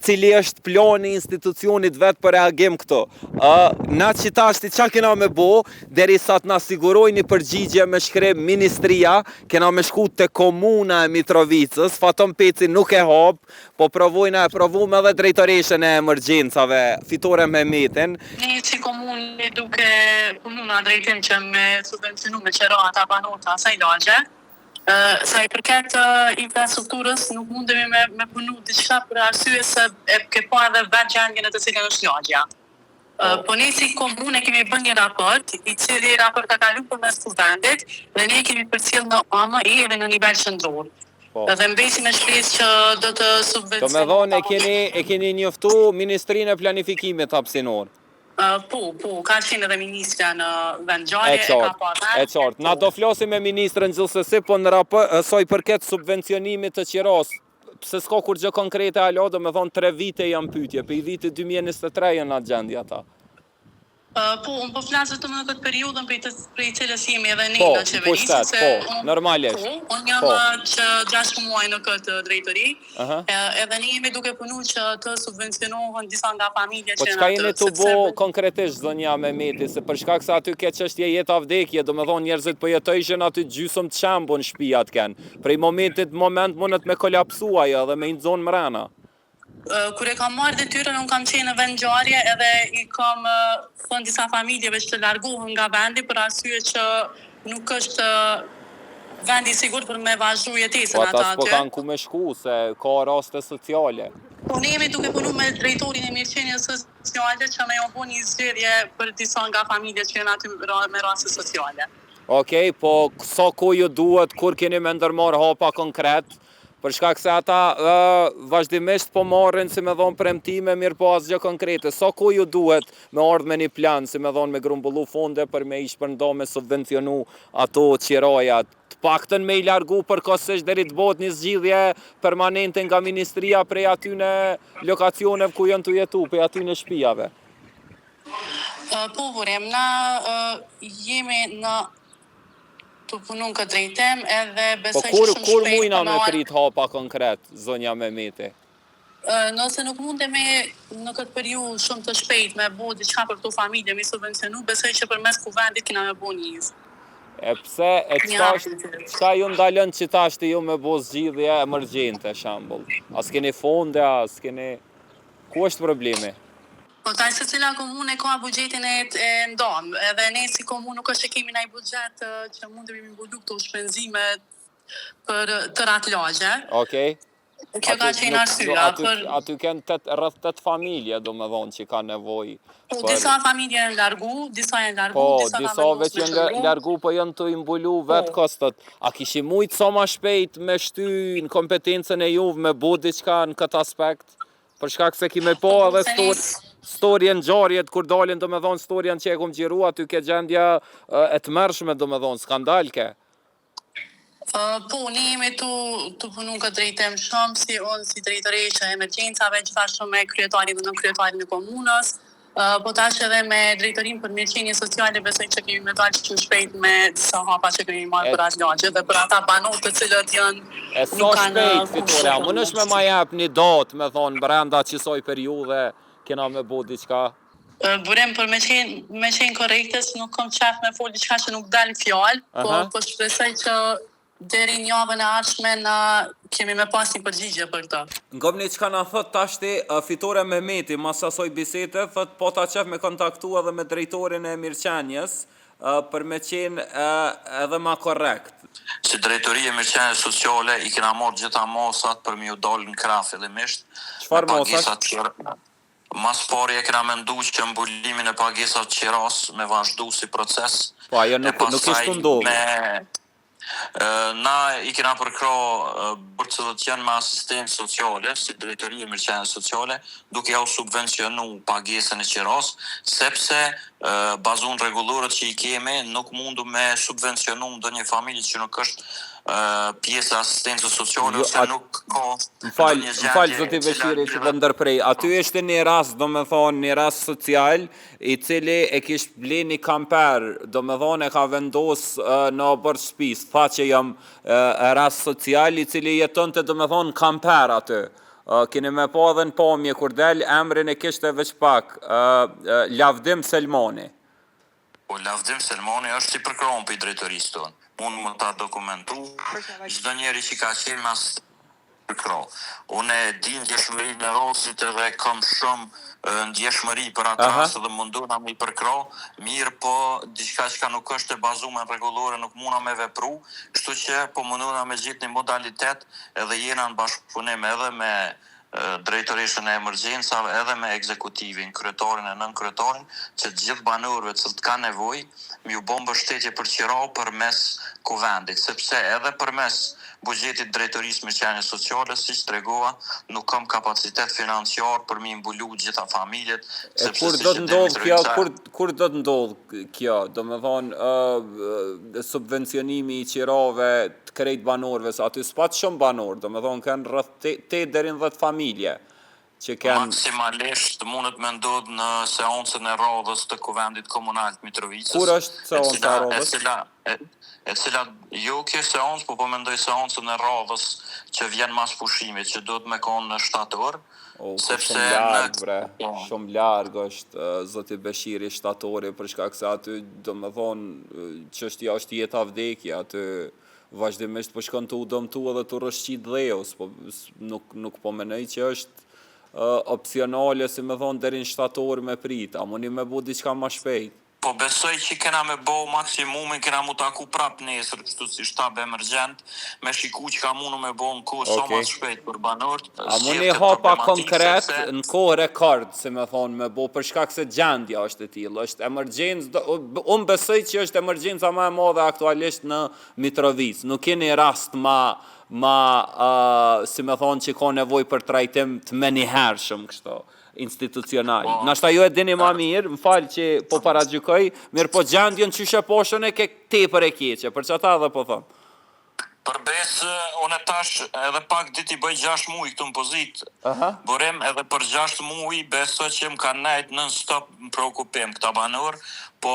Cili është plani i institucionit vet për reagim këtu? Ë, na qitashti ça kena me bo, derisa të na sigurojë një përgjigje me shkrim ministria, kena me shku te komuna e Mitrovicës, Faton Peci nuk e hap, po provojna e provum edhe drejtoreshën e emergjencave, Fitore Mehmetin. Ne si komunë duke punu në drejtim që me subvencionu me qera ata banorë të asaj lagje, Sa i përket infrastrukturës, nuk mundemi me, me punu diçka për arsye se e ke pa edhe vetë gjendjen në të cilën është lagja. Po. po ne si komunë kemi bërë një raport, i cili raport ka kalu përmes kuvendit dhe ne kemi përcjell në AMI edhe në nivel qendror. Po. Dhe mbesim me shpresë që do të subvencionohet. Domethonë e keni e keni njoftu Ministrinë e Planifikimit Hapësinor. Po, po, ka qenë edhe ministrja në vendngjarje, e ka pa vetë. E qartë. Na do flasim me ministren gjithsesi, po në rap, sa i përket subvencionimit të qirasë, pse s'ka kurrgjë konkrete hala, domethonë 3 vite janë n'pyetje, prej vitit 2023 janë në atë gjendje ata. Po, unë po flas vetëm në këtë periudhën prej të prej cilës jemi edhe ne po, në qeveri, sepse po, normalisht. Po, unë jam po. që 6 muaj në këtë drejtori. Aha. Edhe ne jemi duke punu që të subvencionohen disa nga familjet po që janë aty. Po çka jeni tu bo konkretisht zonja Mehmeti, se për shkak se aty ke çështje jeta vdekje, domethonë njerëzit po jetojshin aty gjysëm të shembun shtëpiat kanë. Prej momentit në moment mundet me kolapsu ajo edhe me i nxon mrena. Kur e kam marrë detyrën, unë kam qenë në vendngjarje edhe i kam thënë disa familjeve që të largohen nga vendi për arsye që nuk është vend i sigurt për me vazhdu jetesën po ata aty. Po ata s'po kanë ku me shku, se ka raste sociale. Po ne jemi duke punu me drejtorin e mirëqenies sociale që me ju bo një zgjidhje për disa nga familjet që janë aty me raste sociale. Okej, po sa kohë ju duhet, kur keni me ndërmarrë hapa konkret, për shkak se ata ë vazhdimisht po marrin si me dhonë premtime, mirëpo asgjë konkrete. Sa kohë ju duhet me ardhë me një plan, si me dhonë me grumbullu fonde për me i shpërnda me subvencionu ato qiraja, të paktën me i largu përkohësisht deri të bëhet një zgjidhje permanente nga ministria prej atyne lokacioneve ku janë tu jetu, prej atyne shtëpiave. Po Burim, na jemi në tu punu në këtë drejtim edhe po besoj po kur, që shumë kur shpejt mujna me prit hapa konkret, zonja Mehmeti? Nëse nuk mundemi në këtë periudhë shumë të shpejt me bo diçka për këto familje, me subvencionu, besoj që përmes kuvendit kena me bo një E pse, e çka është, çka ju ndalon që tashti ju me bo zgjidhje emergjente, shembull? A s'keni fonde, a s'keni... Ku është problemi? Po tash secila komunë e ka buxhetin e e ndan, edhe ne si komunë nuk është që kemi naj buxhet që mundemi mi mbulu këto shpenzime për tërë atë lagje. Okej. Kjo ka qenë arsyeja aty, për aty kanë tet, rreth 8 familje, domethonë që kanë nevojë. Po për... disa familje janë largu, disa janë largu, po, disa disa veç janë largu, po janë tu i mbulu po. vetë kostot. A kishit mujtë sa ma shpejt me shty në kompetencën e juve me bo diçka në këtë aspekt? Për shkak se kime po edhe story, storjen ngjarjet kur dalin domethonë storjen që e kom xhiru aty ke gjendja e tmerrshme domethonë skandal ke. Po, ne jemi tu, tu punu në këtë drejtim shumë, si unë, si drejtoreshë e emergjencave, gjithashtu me kryetarin dhe nënkryetarin e komunës, po tash edhe me drejtorinë për mirëqenie sociale, besoj që kemi me dalë shumë shpejt me disa hapa që kemi marrë për atë lagje dhe për ata banorë të cilët janë E sa shpejt, Fitore, a mundesh me ma jep një datë, me thonë, brenda qësaj periudhe, kena me bo diçka? Burim, për me qenë, me qenë korrekte, se nuk kom qef me fol diçka që nuk dal në fjalë, po po shpresoj që deri në javën e ardhshme na kemi me pas një përgjigje për këtë. Ngomni çka na thot tashti Fitore Mehmeti mas asoj bisede, thot pata qef me kontaktu edhe me drejtorin e mirëqenies për me qenë edhe ma korrekt. Si Drejtori e Mirëqenies Sociale i kena marrë gjitha masat për me ju dalë në krah fillimisht me pagesat që Ma s'pari e kena mendu që mbulimin e pagesave të qirasë me vazhdu si proces Po ajo nuk nuk ishte tu ndodhur. Me na i kena përkrah të cilët janë me asistencë sociale, si Drejtori e Mirëqenies Sociale, duke jau subvencionu pagesën e qirasë, sepse bazu në rregulloret që i kemi, nuk mundum me subvencionu ndonjë familje që nuk është pjesë e asistencës sociale jo, ose nuk ka Më fal, më fal zoti Beshiri që po ndërprej. Aty ishte një rast, domethonë, një rast social i cili e kish ble një kamper, domethonë e ka vendos në oborr të shtëpisë. Tha që jam rast social i cili jetonte domethonë kamper aty. Keni me pa edhe në pamje kur del, emrin e kishte veç pak, Lavdim Selmani. Po Lavdim Selmani është i përkrahun prej drejtorisë tonë. Mund me ta dokumentu çdo njeri që ka qenë mas përkrah. Unë e di ndjeshmërinë e rastit edhe kam shumë ndjeshmëri për atë rast edhe mundohna me i përkrah, mirëpo diçka çka nuk është e bazume në rregullore nuk muna me vepru, kështu që po mundohna me gjetë një modalitet edhe jena në bashkëpunim edhe me drejtoreshën e emergjencave edhe me ekzekutivin, kryetarin e nënkryetarin, që të gjithë banorëve të cilët kanë nevojë, me ju bo mbështetje për qira përmes Kuvendit, sepse edhe përmes buxhetit të Drejtorisë Mirëqenies Sociale, siç tregova, nuk kam kapacitet financiar për me i mbulu të gjitha familjet, E sepse kur siç do e të di ndodhë kjo, Mitrovica, kur kur do të ndodhë kjo, domethënë ë subvencionimi i qirave të krejt banorëve, se aty s'pat shumë banorë, domethënë kanë rreth 8 deri në 10 familje që kanë Maksimalisht mundet me ndodh në seancën e radhës të Kuvendit Komunal të Mitrovicës, Kur është e seanca e cila e radhës? cila e, e cila jo kjo seancë, po po mendoj seancën e radhës që vjen mas pushimit, që duhet me kon në shtator, O, po sepse shumë në larg bre, po. shumë larg është uh, zoti Beshiri shtatori për shkak se aty domethënë çështja është jeta vdekja, aty vazhdimisht po shkon tu u dëmtu edhe tu rrëshqit dheu, s'po nuk nuk po mendoj që është uh, opsionale si me thonë deri në shtator me prit, a mundi me bo diçka ma shpejt? Po besoj që kena me bo maksimumin, kena mu taku prap nesër kështu si shtab emergjent, me shiku çka munu me bo në kohë sa ma Okej. të shpejt për banorët, A zgjidh mundi këtë hapa problematikë konkret sepse në kohë rekord, si me thonë, me bo për shkak se gjendja është e tillë, është emergjencë, do, unë besoj që është emergjenca ma e madhe aktualisht në Mitrovicë, nuk keni rast ma ma uh, si me thonë që ka nevojë për trajtim të menjëhershëm kështu institucional. po Nashta ju e dini ma mirë, më fal që po paragjykoj, mirë po gjendjen qysh e pashë unë e ke tepër e keqe, për qata edhe po them. Për besë, unë tash edhe pak ditë i bëj 6 muaj këtu në pozitë. Aha. Burim edhe për 6 muaj besoj që më kanë nejt non stop në preokupim këta banorë, po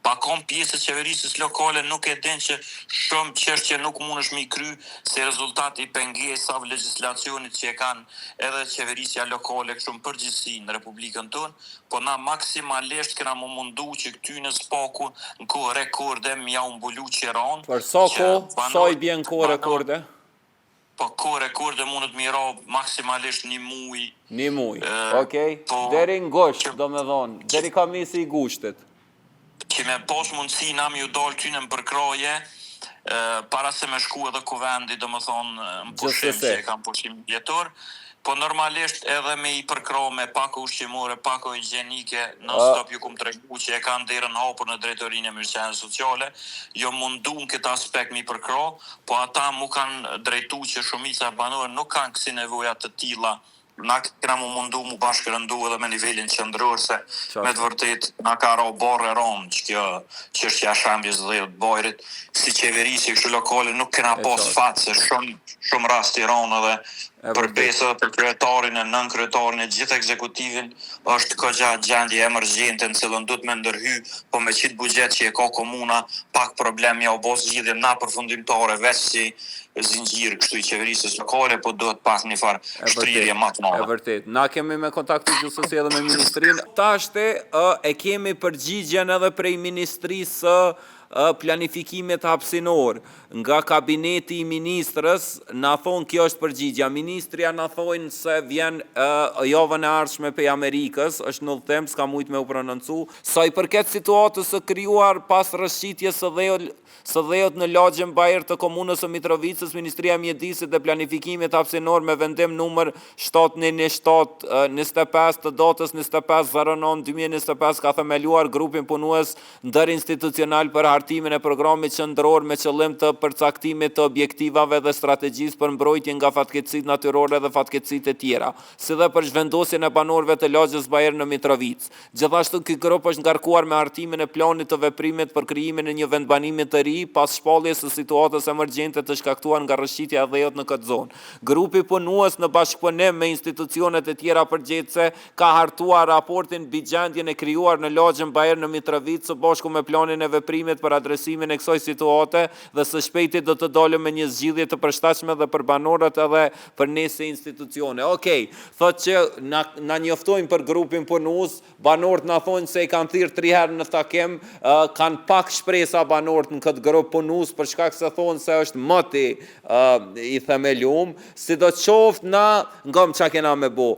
pa kon pjesë e qeverisjes lokale nuk e din që shumë çështje nuk mundesh me i kry si rezultat i pengesave legjislacionit që e kanë edhe qeverisja lokale kështu në përgjithësi në Republikën tonë, po na maksimalisht kena mu mundu që këtyne së paku në kohë rekorde me jau mbulu qiranë, Për sa që kohë, sa i banorët bjen kohë banorët rekorde? po kohë rekorde mundet me i ra maksimalisht një muaj, Një muaj. ë Okej. po Deri në gusht, që domethonë, deri ka mesi i gushtit. që me pas mundësi na me ju dalë tyne në përkrahje, para se me shku edhe kuvendi, domethonë, në pushim, Gjithsesi. që e kam pushim vjetor, po normalisht edhe me i përkrah me pako ushqimore, pako higjienike, non stop ju kum tregu që e kanë derën hapur në drejtorinë e mirëqenies sociale, jom mundu në këtë aspekt me i përkrah, po ata mu kanë drejtu që shumica e banorëve nuk kanë kësi nevoja të tilla Na kena mu mundu mu bashkërendu edhe me nivelin qendror se me të vërtetë na ka ra barrë e rëndë që kjo çështja e shembjes së dheut të Bajrit si qeverisje kështu lokale nuk kena pas fat se shumë shumë rast i rëndë edhe për besë edhe për kryetarin e nënkryetarin e gjithë ekzekutivin është goxha gjendje emergjente në cilën duhet me ndërhy po me qit buxhet që e ka komuna pak problem me jau bo zgjidhjen na përfundimtare veç si zinxhir kështu i qeverisjes lokale, po duhet pak një farë shtrirje ma të madhe. E vërtetë. Na kemi me kontaktu gjithsesi edhe me ministrinë. Tashti e kemi përgjigjen edhe prej Ministrisë së Planifikimit Hapësinor. Nga kabineti i ministres na thonë kjo është përgjigja. Ministrja na thonë se vjen javën e ardhshme prej Amerikës, është në udhëtim, s'ka mujt me u prononcu. Sa i përket situatës së krijuar pas rrëshqitjes së dheut së dheut në lagjen Bair të Komunës së Mitrovicës, Ministria e Mjedisit dhe Planifikimit Hapësinor me vendim numër 717 25 të datës 25 09 2025 ka themeluar grupin punues ndërinstitucional për hartimin e programit qendror me qëllim të përcaktimit të objektivave dhe strategjisë për mbrojtjen nga fatkeqësitë natyrore dhe fatkeqësitë e tjera, si dhe për zhvendosjen e banorëve të lagjes Bair në Mitrovicë. Gjithashtu, ky grup është ngarkuar me hartimin e planit të veprimit për krijimin e një vendbanimi të ri pas shpalljes së situatës emergjente të shkaktuar nga rrëshqitja e dheut në këtë zonë. Grupi punues në bashkëpunim me institucionet e tjera përgjegjëse ka hartuar raportin mbi gjendjen e krijuar në lagjen Bair në Mitrovicë së bashku me planin e veprimit për. për adresimin e kësaj situate dhe së shpejti do të dalim me një zgjidhje të përshtatshme dhe për banorët edhe për ne si institucione. Okej, thotë që na na njoftojnë për grupin punues, banorët na thonë se i kanë thirrë tri herë në takim, kanë pak shpresa banorët në këtë grup punues për shkak se thonë se është moti i themelum, sidoqoftë na ngom ça kena me bo.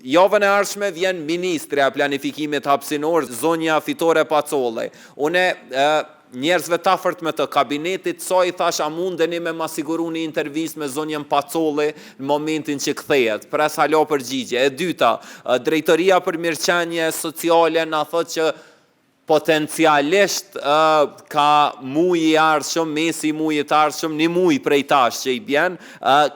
Javën e ardhshme vjen ministrja e Planifikimit Hapësinor, zonja Fitore Pacolli. Unë njerëzve të afërt me të, kabinetit të saj i thash a mundeni me ma siguru një intervistë me zonjën Pacolli në momentin që kthehet. Pres hala përgjigje. E dyta, Drejtoria për Mirëqenie Sociale na thotë që Potencialisht ka muji i ardhshëm, mesi i mujit të ardhshëm, një muj prej tash që i bjen,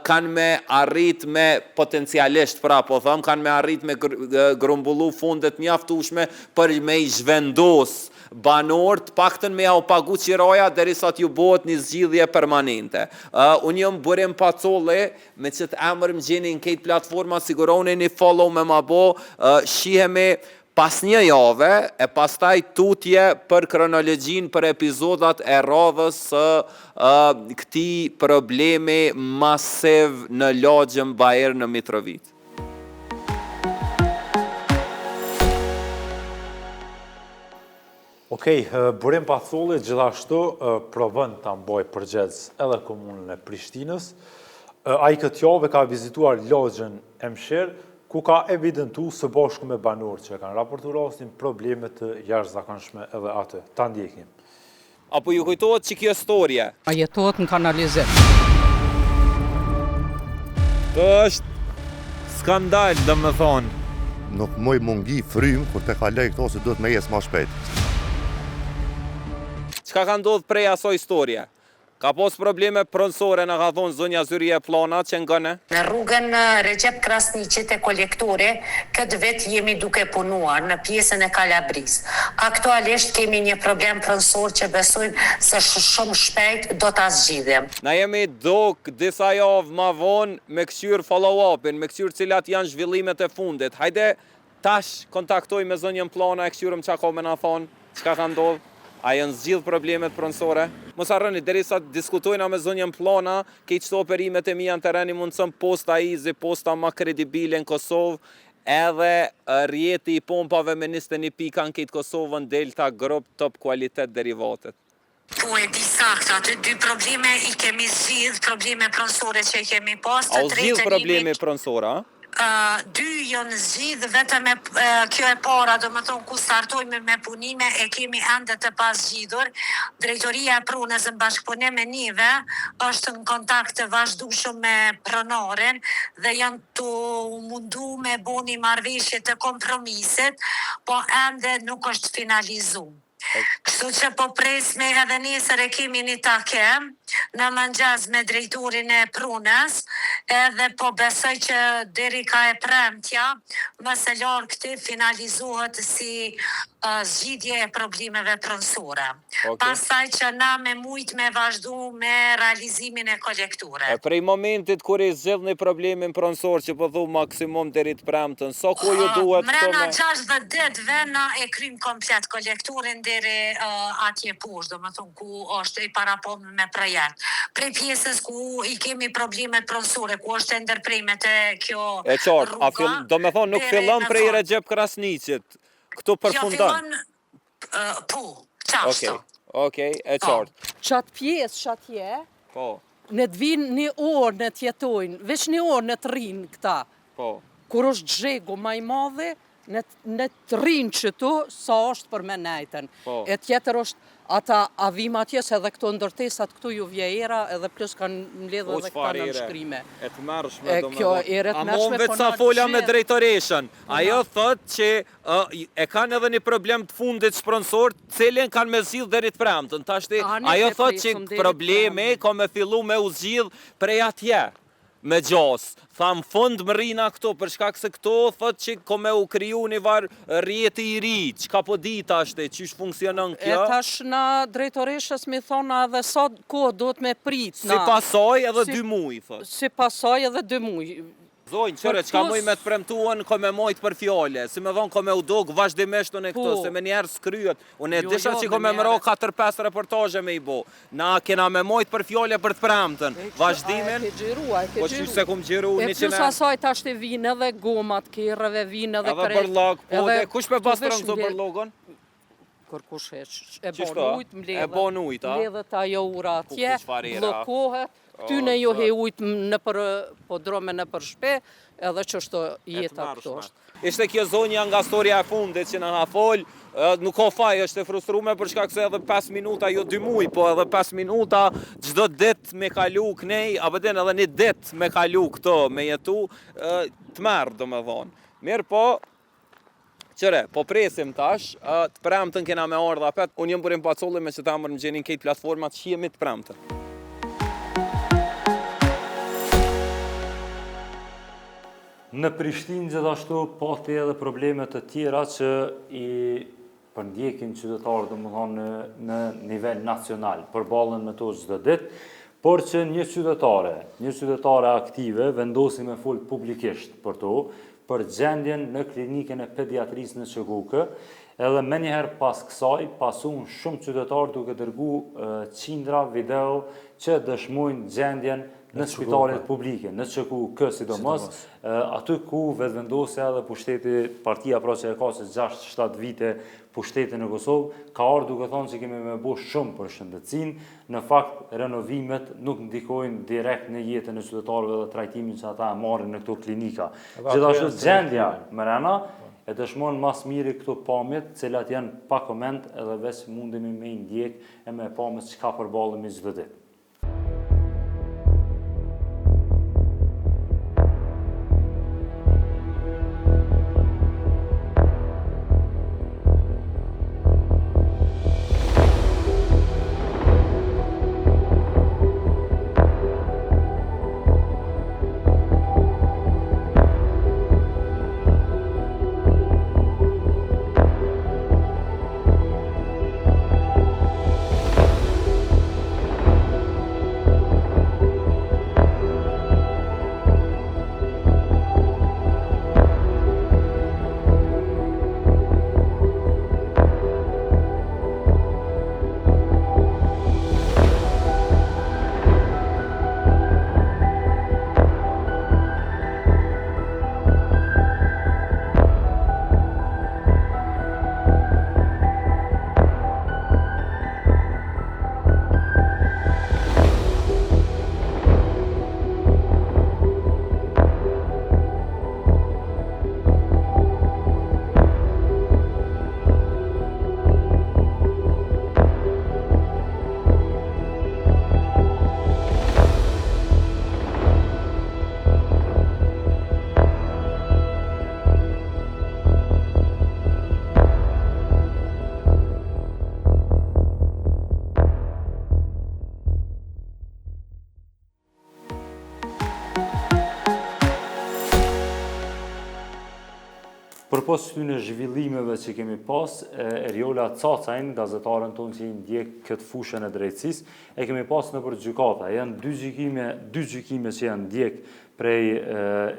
kanë me arrit me potencialisht pra po them, kanë me arrit me grumbullu fonde të mjaftueshme për me i zhvendos banorët, të paktën me jau pagu qiraja derisa t'ju bëhet një zgjidhje permanente. Unë jam Burim Pacolli, me qët emër më gjeni në krejt platformat, siguroni një follow me ma bo, shihemi Pas një jave e pastaj tutje për kronologjinë për epizodat e radhës së këtij problemi masiv në lagjen Bair në Mitrovicë. Okej, Burim Pacolli gjithashtu provon ta mbajë përgjegjës edhe komunën e Prishtinës. Ai këtë javë ka vizituar lagjen Emshir, ku ka evidentu së bashku me banorë që e kanë raportu rastin probleme të jashtëzakonshme edhe aty. Ta ndjekim. A po ju kujtohet që kjo storje? A jetohet në kanalizim? Kjo është skandal, domethonë. Nuk muj me ngi frymë kur të kaloj këto se duhet me ecë ma shpejt. Çka ka ndodhë prej asoj storje? Ka pos probleme pronësore na ka thonë zonja Zyrije Pllana që ngone. Në rrugën Rexhep Krasniqi te kolektori, këtë vit jemi duke punuar në pjesën e Kalabrisë. Aktualisht kemi një problem pronësor që besojmë se shumë shpejt do ta zgjidhim. Na jemi dok disa javë ma vonë me kqyr follow up-in, me kqyr cilat janë zhvillimet e fundit. Hajde Tash kontaktoj me zonjën Pllana e kqyrëm ça ka me na thonë, çka ka ndodhë, a janë zgjidhë problemet pronësore. Mos harroni, derisa diskutojna me zonjën Pllana, krejt qëto operimet e mia në terren i mundëson Posta Easy, posta ma kredibile në Kosovë, edhe rrjeti i pompave me 21 pika në krejt Kosovën, Delta Group, top kualitet derivatet. Po e di saktë, aty dy probleme i kemi zgjidh, probleme pronësore që i kemi pas, të tretën jemi problemi pronësor, a? Dy janë zgjidh, vetëm e kjo e para, domethënë ku startojmë me punime e kemi ende të pazgjidhur. Drejtoria e Pronës në bashkëpunim me neve është në kontakt të vazhdueshëm me pronarin dhe janë tu u mundu me bo një marrëveshje të kompromisit, po ende nuk është finalizu. Kështu që po presmi edhe nesër e kemi një takim në mëngjes me drejtorin e pronës edhe po besoj që deri ka e premtja më së largti finalizohet si zgjidhje e problemeve pronësore. Okej. Pastaj që na me mujt me vazhdu me realizimin e kolektorit. E prej momentit kur e zgjidhni problemin pronësor që po thu maksimum deri të premten, sa kohë ju duhet këto Mrena me. 60 ditëve na e kryjmë komplet kolektorin deri atje poshtë, domethënë ku është i parapame me projekt. Prej pjesës ku i kemi problemet pronësore, ku është e ndërpreme te kjo E qartë, a rruga, fill, domethënë nuk deri fillon në prej fund. Rexhep Krasniqit, këtu Jo, përfundon. fillon Po, qashtu. Okej, okej, e Po. qartë. Qatë pjesë që atje, Po. në të vinë një orë në të jetojnë, veç një orë në të rrinë këta. Po. Kur është zhegu ma i madhi, në në të rrinë qëtu, sa është për me nejtën. Po. E tjetër është ata a vim atje, se edhe këto ndërtesat këtu ju vje era, edhe plus kanë mbledhë O, edhe këta çfarë ere? nënshkrime. E tmerrshme, E, do me kjo thonë. erë e Ama tmerrshme, unë veç po sa na fola me gjithë. drejtoreshën. Po Ajo na. thotë që e kanë edhe një problem të fundit pronësor, cilin kanë me zgjidh deri të premten. Tashti, ajo thotë që problemi ka me fillu me u zgjidh prej atje, me gjasë. Tha në fund mrrina këtu, për shkak se këtu thotë që ka me u kriju një var rrjeti i ri, çka po di tashti, qysh funksionon E kjo. tash na drejtoreshës mi thona edhe sa kohë duhet me prit na. Sipas saj edhe dy muj, thotë. Sipas saj edhe dy muj. Zonjë, qyre, çka muj me të premtu unë, kom me majtë për fjale, si me thonë, kom me u dok vazhdimisht unë e këto, po. se menjëherë s'kryhet, unë e jo, disha jo, që kom me mrri 4-5 reportazhe me i bo, na kena me majtë për fjale për të premten, vazhdimin, e ke xhiru, a e ke po xhiru. Po që s'e kum xhiru, një që ne... E plus asaj tash të vinë edhe gomat kerreve, vinë edhe krejt. Edhe bërllog, po, dhe kush pe pastron këto bërllogun? Kërkush e, e bon ujt, mbledhet. E bon ujt, a? Mbledhet ajo ura atje, bllokohet, këtyne ju he ujt nëpër podrome nëpër shpi, edhe qështu jeta këtu është. Ishte kjo zonja nga storja e fundit që na ka fol, nuk ka faj, është e frustrume për shkak se edhe 5 minuta, jo 2 muaj, po edhe 5 minuta çdo ditë me kalu knej, apo din edhe një ditë me kalu këto, me jetu, tmerr domethonë. Mirëpo, Qyre, po presim tash, të premten kena me ardhë apet, unë jam Burim Pacolli me qët emër më gjeni n'krejt platformat, shihemi të premten. Në Prishtinë gjithashtu pati edhe probleme të tjera që i përndjekin qytetarët, domethonë në, në nivel nacional, përballen me to çdo ditë, por që një qytetare, një qytetare aktive vendosi me fol publikisht për to, për gjendjen në klinikën e pediatrisë në QKUK, edhe menjëherë pas kësaj pasuan shumë qytetarë duke dërgu qindra video që dëshmojnë gjendjen në spitalet publike, në QKUK sidomos, aty ku Vetëvendosja dhe pushteti, partia pra që e ka që 6-7 vite pushtetin në Kosovë, ka ardhur duke thonë që kemi me bo shumë për shëndetësinë, në fakt renovimet nuk ndikojnë direkt në jetën e qytetarëve dhe trajtimin që ata e marrin në këto klinika. Gjithashtu gjendja mrena e dëshmon ma s'miri këto pamjet, cilat janë pa koment edhe veç mundemi me i ndjek e me pa me çka përballemi çdo ditë. Përpos këtyne zhvillimeve që kemi pas, Eriola Cacajn, gazetaren tonë që i ndjek këtë fushën e drejtësisë, e kemi pas nëpër gjykata. Janë dy gjykime, dy gjykime që janë ndjek prej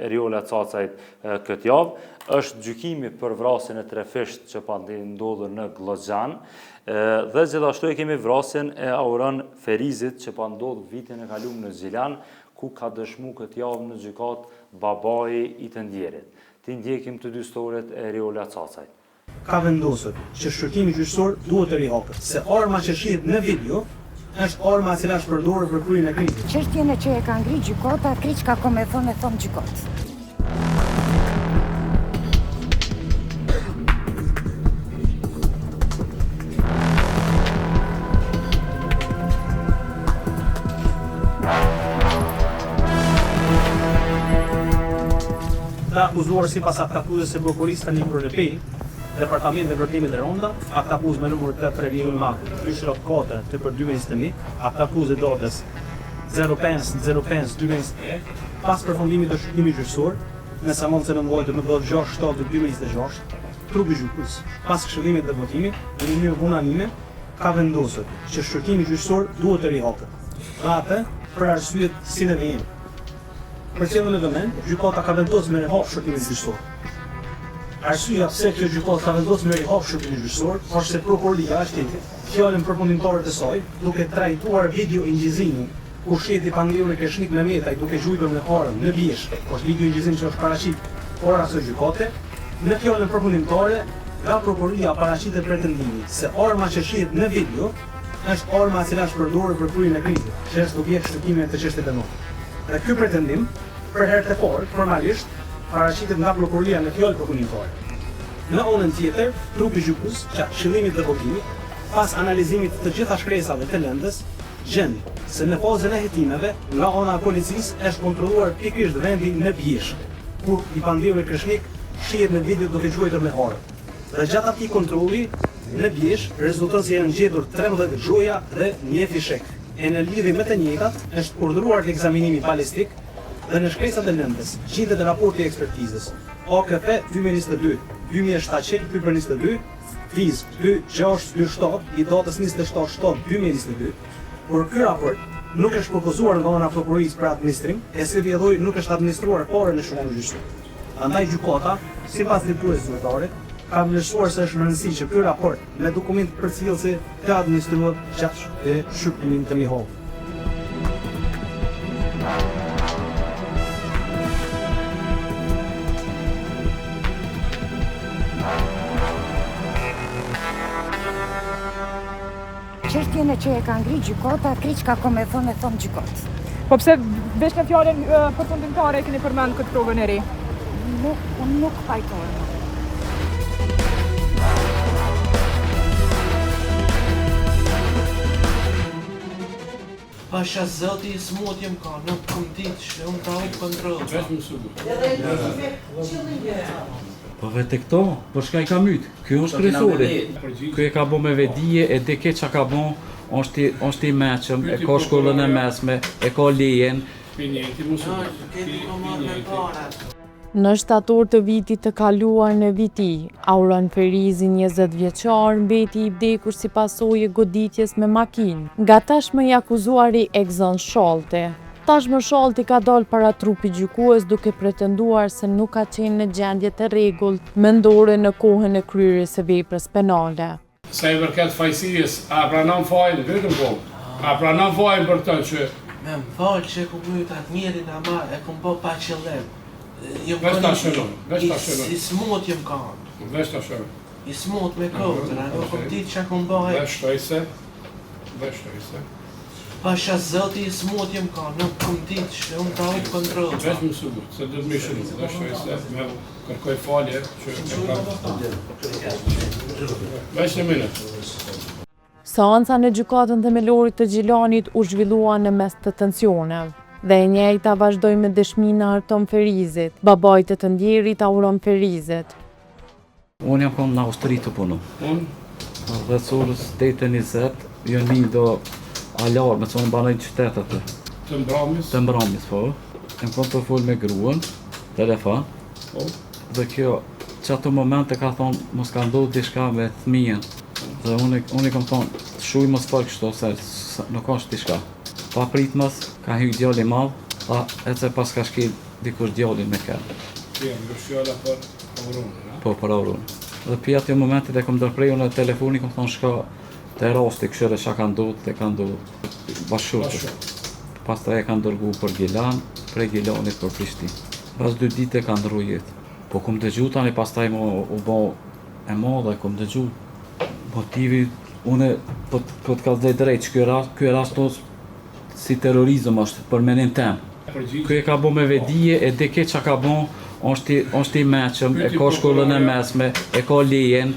Eriola Cacajt këtë javë. Është gjykimi për vrasjen e trefishtë që pati ndodhur në Gllogjan dhe gjithashtu e kemi vrasjen e Auron Ferizit që pat ndodhur vitin e kalum në Gjilan, ku ka dëshmu këtë javë në gjykatë babai i të ndjerit. T'i ndjekim të dy storet e Eriola Cacajt. ka vendosur që shqyrtimi gjyqësor duhet të rihapet, se arma që shihet në video është arma e cila është përdorur për kryerjen e krimit. Çështjen e që e ka ngrit gjykata, krejt çka kom me thonë e thom n'gjykatë. Të akuzuar sipas aktakuzës së Prokurorisë tani për në Pejë, Departamentit të Veprimeve të Rënda, aktakuzë me numër T tre M 2 4 T për 2021, aktakuzë e datës 05 05 2021, pas përfundimit të shqyrtimit gjyqësor, në seancën e mbajtur më datë 6 shtator 2026, trupi gjykues, pas këshillimit dhe votimit, në mënyrë unanime, ka vendosur që shqyrtimi gjyqësor duhet të rihapet, dhe atë për arsyet si në vijim. Përcjellë në vëmend, gjykata ka vendosur me rihap shqyrtimin gjyqësor. Arsyeja pse kjo gjykatë ka vendosur me rihap shqyrtimin gjyqësor është se Prokuroria e Shtetit, fjalën përfundimtare të saj, duke trajtuar video inçizimin ku shihet i pandehuri Kreshnik Mehmetaj duke gjujtur me armë në Bjeshkë, është video inçizim që është paraqit para asaj gjykate, në fjalën përfundimtare nga Prokuroria paraqitet pretendimi se arma që shihet në video është arma e cila është përdorur për kryerjen e krimit, që është objekt shqyrtimeve të çështjes penale. Dhe ky pretendim, për herë të parë, formalisht, paraqitet nga Prokuroria në fjalë përfundimtare. Në anën tjetër, trupi gjykues, gjatë këshillimit dhe votimit, pas analizimit të të gjitha shkresave të lëndës, gjen se në fazën e hetimeve, nga ana e policisë është kontrolluar pikërisht vendi në Bjeshkë, ku i pandehuri Kreshnik shihet në video duke gjuajtur me armë. Dhe gjatë atij kontrolli, në Bjeshkë, rezulton se janë gjetur 13 gjoja dhe një fishek, e në lidhje me të njëjtat është urdhëruar ekzaminimi balistik dhe në shkresat e lëndës gjendet raporti i ekspertizës, AKF 2022, 2700 2 për 22, Fiz 2 6 2 7 i datës 27 shtatë 2022, por ky raport nuk është propozuar nga ana e prokurorisë për administrim e si rrjedhojë nuk është administruar fare në shqyrtim gjyqësor. Andaj gjykata, sipas drejtueses zyrtare, ka vlerësuar se është me rëndësi që ky raport me dokumentet përcjellëse të administrohet gjatë shqyrtimit të rihapur. Çështjen e që e ka ngrit gjykata, krejt çka kom me thonë, e thom n'gjykatë. Po pse veç në fjalën përfundimtare e keni përmend këtë provën e re? Nuk, unë nuk pajtohem. Pasha zoti i smut jem ka, nuk kum ditë që unë ka hup kontroll. Po vetë këto, po çka i ka myt? Ky është kryesori. Ky e ka bo me vetëdije, e di këtë çka ka bo, është i, është i meçëm, e ka shkollën e mesme, e ka lejen. Në shtator të vitit të kaluar në Viti, Auron Ferizi 20 vjeçar mbeti i vdekur si pasojë e goditjes me makinë, nga tashmë i akuzuari Egzon Shalti. Tashmë Shalti ka dalë para trupit gjykues duke pretenduar se nuk ka qenë në gjendje të rregullt mendore në kohën e kryerjes së veprës penale. Sa i përket fajësisë, a e pranon fajin? Vetëm po. A e pranon fajin për këtë që Me më fal që e kum myt atë njerin ama e kum bo pa qëllim. Jom Veç ta shënoj, veç ta shënoj. I smut jom kan. Veç ta shënoj. I smut me kodër, a nuk kum ditë çka kum bo. Dhe shtoj se, dhe shtoj se. Pasha zoti i smut jom kan, nuk kum ditë që unë ka hup kontroll. Veç më sigurt, se do të më shënoj, dhe shtoj se me Kërkoj falje që e kam. Veç një minut. Seanca në Gjykatën Themelore të Gjilanit u zhvillua në mes të tensioneve, dhe e njëjta vazhdoi me dëshminë e Arton Ferizit, babait të të ndjerit Auron Ferizit. Unë jam konë në Austri tu punu. Unë? Rreth orës 8.20, janë ni do alarme, se unë banoj në qytet aty. Të mbramjes? Të mbramjes, po. Jam konë tu folë me gruën, telefon. Po. Dhe kjo, që ato moment e ka thonë, mos ka ndodhë diçka me fëmijën. Dhe unë, unë i kam thonë, shuj mos fol kështu, se nuk është diçka. Papritmas, ka hy djali i madh, tha, ece pas ka shkel dikush djalin me kerr. Kjo është fjala për Auronin, a? Po, për Auronin. Dhe pi atij momentit e kom ndërpre unë telefonin, kom thonë shko te rasti kqyre çka ka ndodhë, te ka ndodhë. Bashkëshorti. Pastaj e kanë dërgu për Gjilan, prej Gjilanit për Prishtinë. Pas dy dite ka ndrru jetë. Po kum dëgju tani pastaj mo u bo e madhe kum dëgju motivi une po po të kallzoj drejt që ky rast ky rast është si terrorizëm është për menim tem. Ky e ka bo me vetëdije e di këtë çka ka bo është i është i meçëm e ka shkollën e mesme e ka lejen.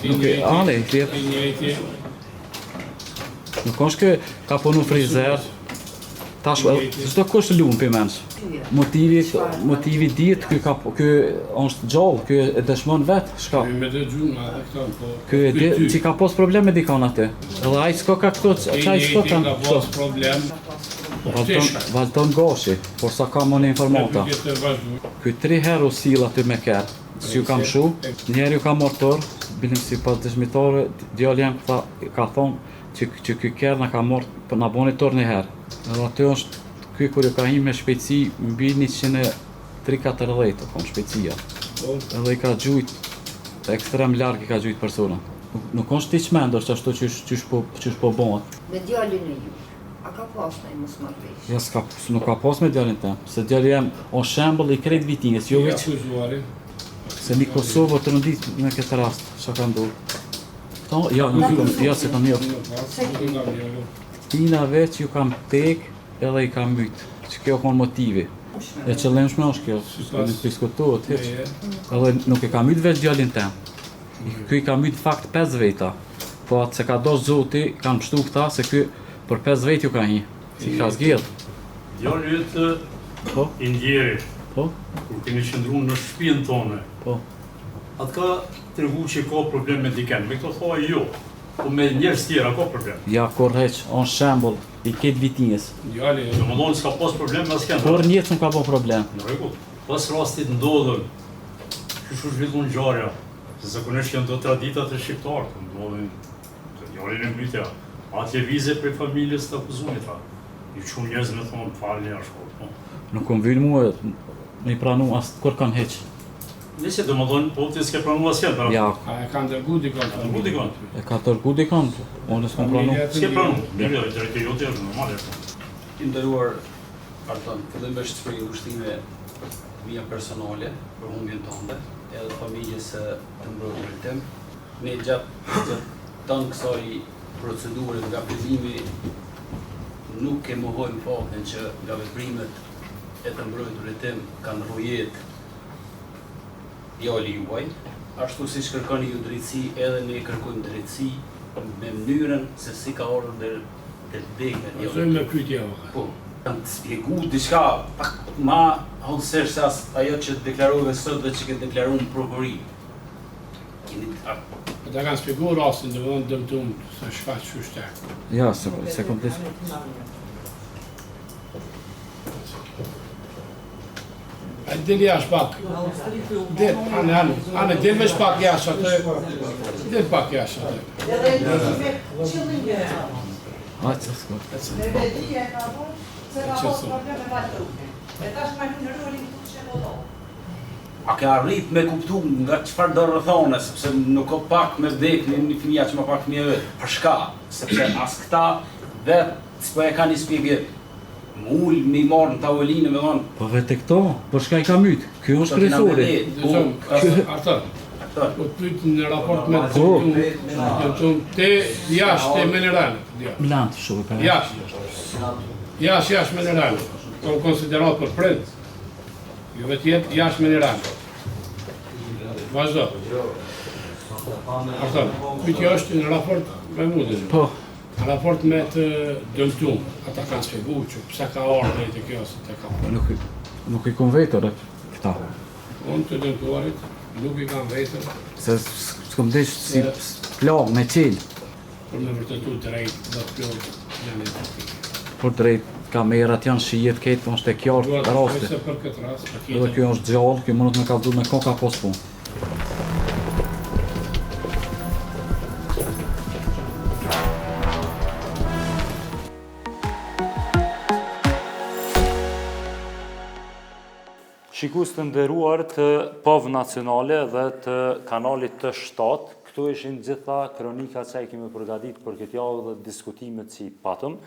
Nuk e ani Nuk është ky ka punu frizer Tash çdo kush lun për mendsh. Motivi motivi dihet ky ka ky është gjallë, ky e dëshmon vet, çka. Me dëgju na edhe këto po. Ky e di që ka pas problem me dikon aty. Edhe ai s'ka ka këto, çaj s'ka kanë. Ka pas problem. Valton, Valton Gashi, por sa kam unë informata. Ky tri herë u sill aty me kerr, si ju kam shu, një herë ju ka marrë torr, bilim sipas dëshmitarëve, djali jem tha, ka thonë, Që, që ky kerr na ka marrë, po na boni torr një herë. Edhe aty është ky kur ju ka hi me shpejtësi mbi 130-40, po shpejtësia. Po. Edhe i ka gjujt ekstrem larg i ka gjujt persona. Nuk, nuk është i çmendur që ashtu qysh, qysh po, qysh po bëhet. Me djalin e juj, a ka pas naj mosmarrëveshje? Jo, s'ka, nuk ka pas me djalin tem, se djali jem o shembull i krejt Vitinës, jo veç. Se një Kosovë të rëndit me këtë rast, çka ka ndodhur. Këto, jo, nuk i kom, jo, s'e kom jo. Tina veç ju kam tek edhe i kam myt, që kjo kon motivi. E qëllimshme është kjo, nuk diskutohet hiç. Edhe nuk e ka myt veç djalin tem. Ky i ka myt fakt 5 veta. Po atë se ka do zoti, kanë pshtu këta se ky për 5 vetë ju ka hi. S'i ka zgjedh. Djali yt po? i ndjeri. Po? Kur keni qëndru në shtëpinë tonë. Po. A t'ka tregu që ka problem me dikend, me këto thua jo, po me njerëz tjera ka problem. Ja kurrë hiç, osht shembull i krejt Vitinës. Djali, domethënë s'ka pas problem me askënd. Kurrë njeri s'më ka bo problem. Në rregull. Pas rastit ndodhur, qysh u zhvillu ngjarja, se zakonisht janë do tradita te shqiptarët, ndodhin të djalin e mbytja, atë lëvizje prej familjes të akuzumit, a ju çu njerëz me thonë falni a shko, po. Nuk më vyn mua me i pranu as kurrkan hiç. Nëse domethënë, po ti s'ke pranu asnjë, pra. Ja. A e kanë dërgu dikon familja? Dërgu dikon. E ka dërgu dikon, unë s'kam pranu. S'ke pranu, mirë, jo, drejtë jote është normale. Po. I nderuar Arton, fillimisht shpreh ngushëllime mia personale për humbjen tënde, edhe familjes së të mbrojturit tim. Ne gjatë gjatë tanë kësaj procedure nga fillimi nuk e mohojmë faktin që nga veprimet e të mbrojturit tim ka ndrru jetë djali juaj, ashtu siç kërkoni ju drejtësi edhe ne kërkojmë drejtësi me mënyrën se si ka ardhur deri te vdekja e djalit. Vazhdojmë me pyetje avokat. Po. Kanë të spjegu diçka pak ma hollësisht se as ajo që deklarove sot dhe që ke deklaru në prokurori. Keni a. Ata kanë spjegu rastin, domethënë dëmtum se çka qysh tek. Ja, se se kom ditë. A del jashtë pak. Del, ane, ane, ane, del veç pak jashtë atë. Del pak jashtë atë. A, që s'ko. Me vedije ka bo, se ka pas problem me valtrupin. E tash ma hinë rolin këtu që po do. A ke arrit me kuptu nga çfarë do rrethane, sepse nuk o pak me vdek një, një fëmija që ma pak fëmijë vet. Për shka? Sepse as këta vet s'po e kanë një spjegim. Mu ul me i marrë në tavolinë me thonë. Po vetë këto, për shka i ka myt, ky është kryesori. Po, Artan, po të pyet në raport me të po. të te jashtë te mineral. Mlant shumë për. Jashtë. Jashtë, jashtë mineral. Po konsiderat për prind. Jo vetë jetë jashtë mineral. Vazhdo. Artan, pyetja është në raport me mua. Po. Në raport me të dëmtum, ata kanë spjegu që pse ka ardhur deri te kjo se te ka. Nuk, nuk i kom vetur e këta. Unë të dëmtuarit nuk i kam vetur. Se s'kom ditë si plagë me qelë. Për me vërtetu drejt dhe plot janë e faktike. Por drejt, kamerat janë shihet këtë, është e qartë rasti. Se për këtë rast, Edhe kjo është gjallë, kjo mundet me kallzu me ko ka pos punë. Shikues të nderuar të POV Nacionale dhe të kanalit të 7, këto ishin gjitha kronikat që i kemi përgatit për këtë javë dhe diskutimet që i patëm.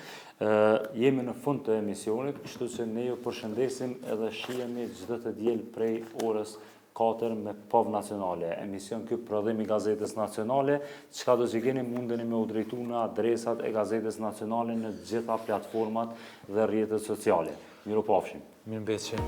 Jemi në fund të emisionit, kështu që ne ju përshëndesim edhe shihemi çdo të diel prej orës 4 me POV Nacionale, emision ky prodhim i Gazetës Nacionale, çka do që keni mundeni me u drejtu në adresat e Gazetës Nacionale në gjitha platformat dhe rrjetet sociale. Mirupafshim. Mirëmbetshi.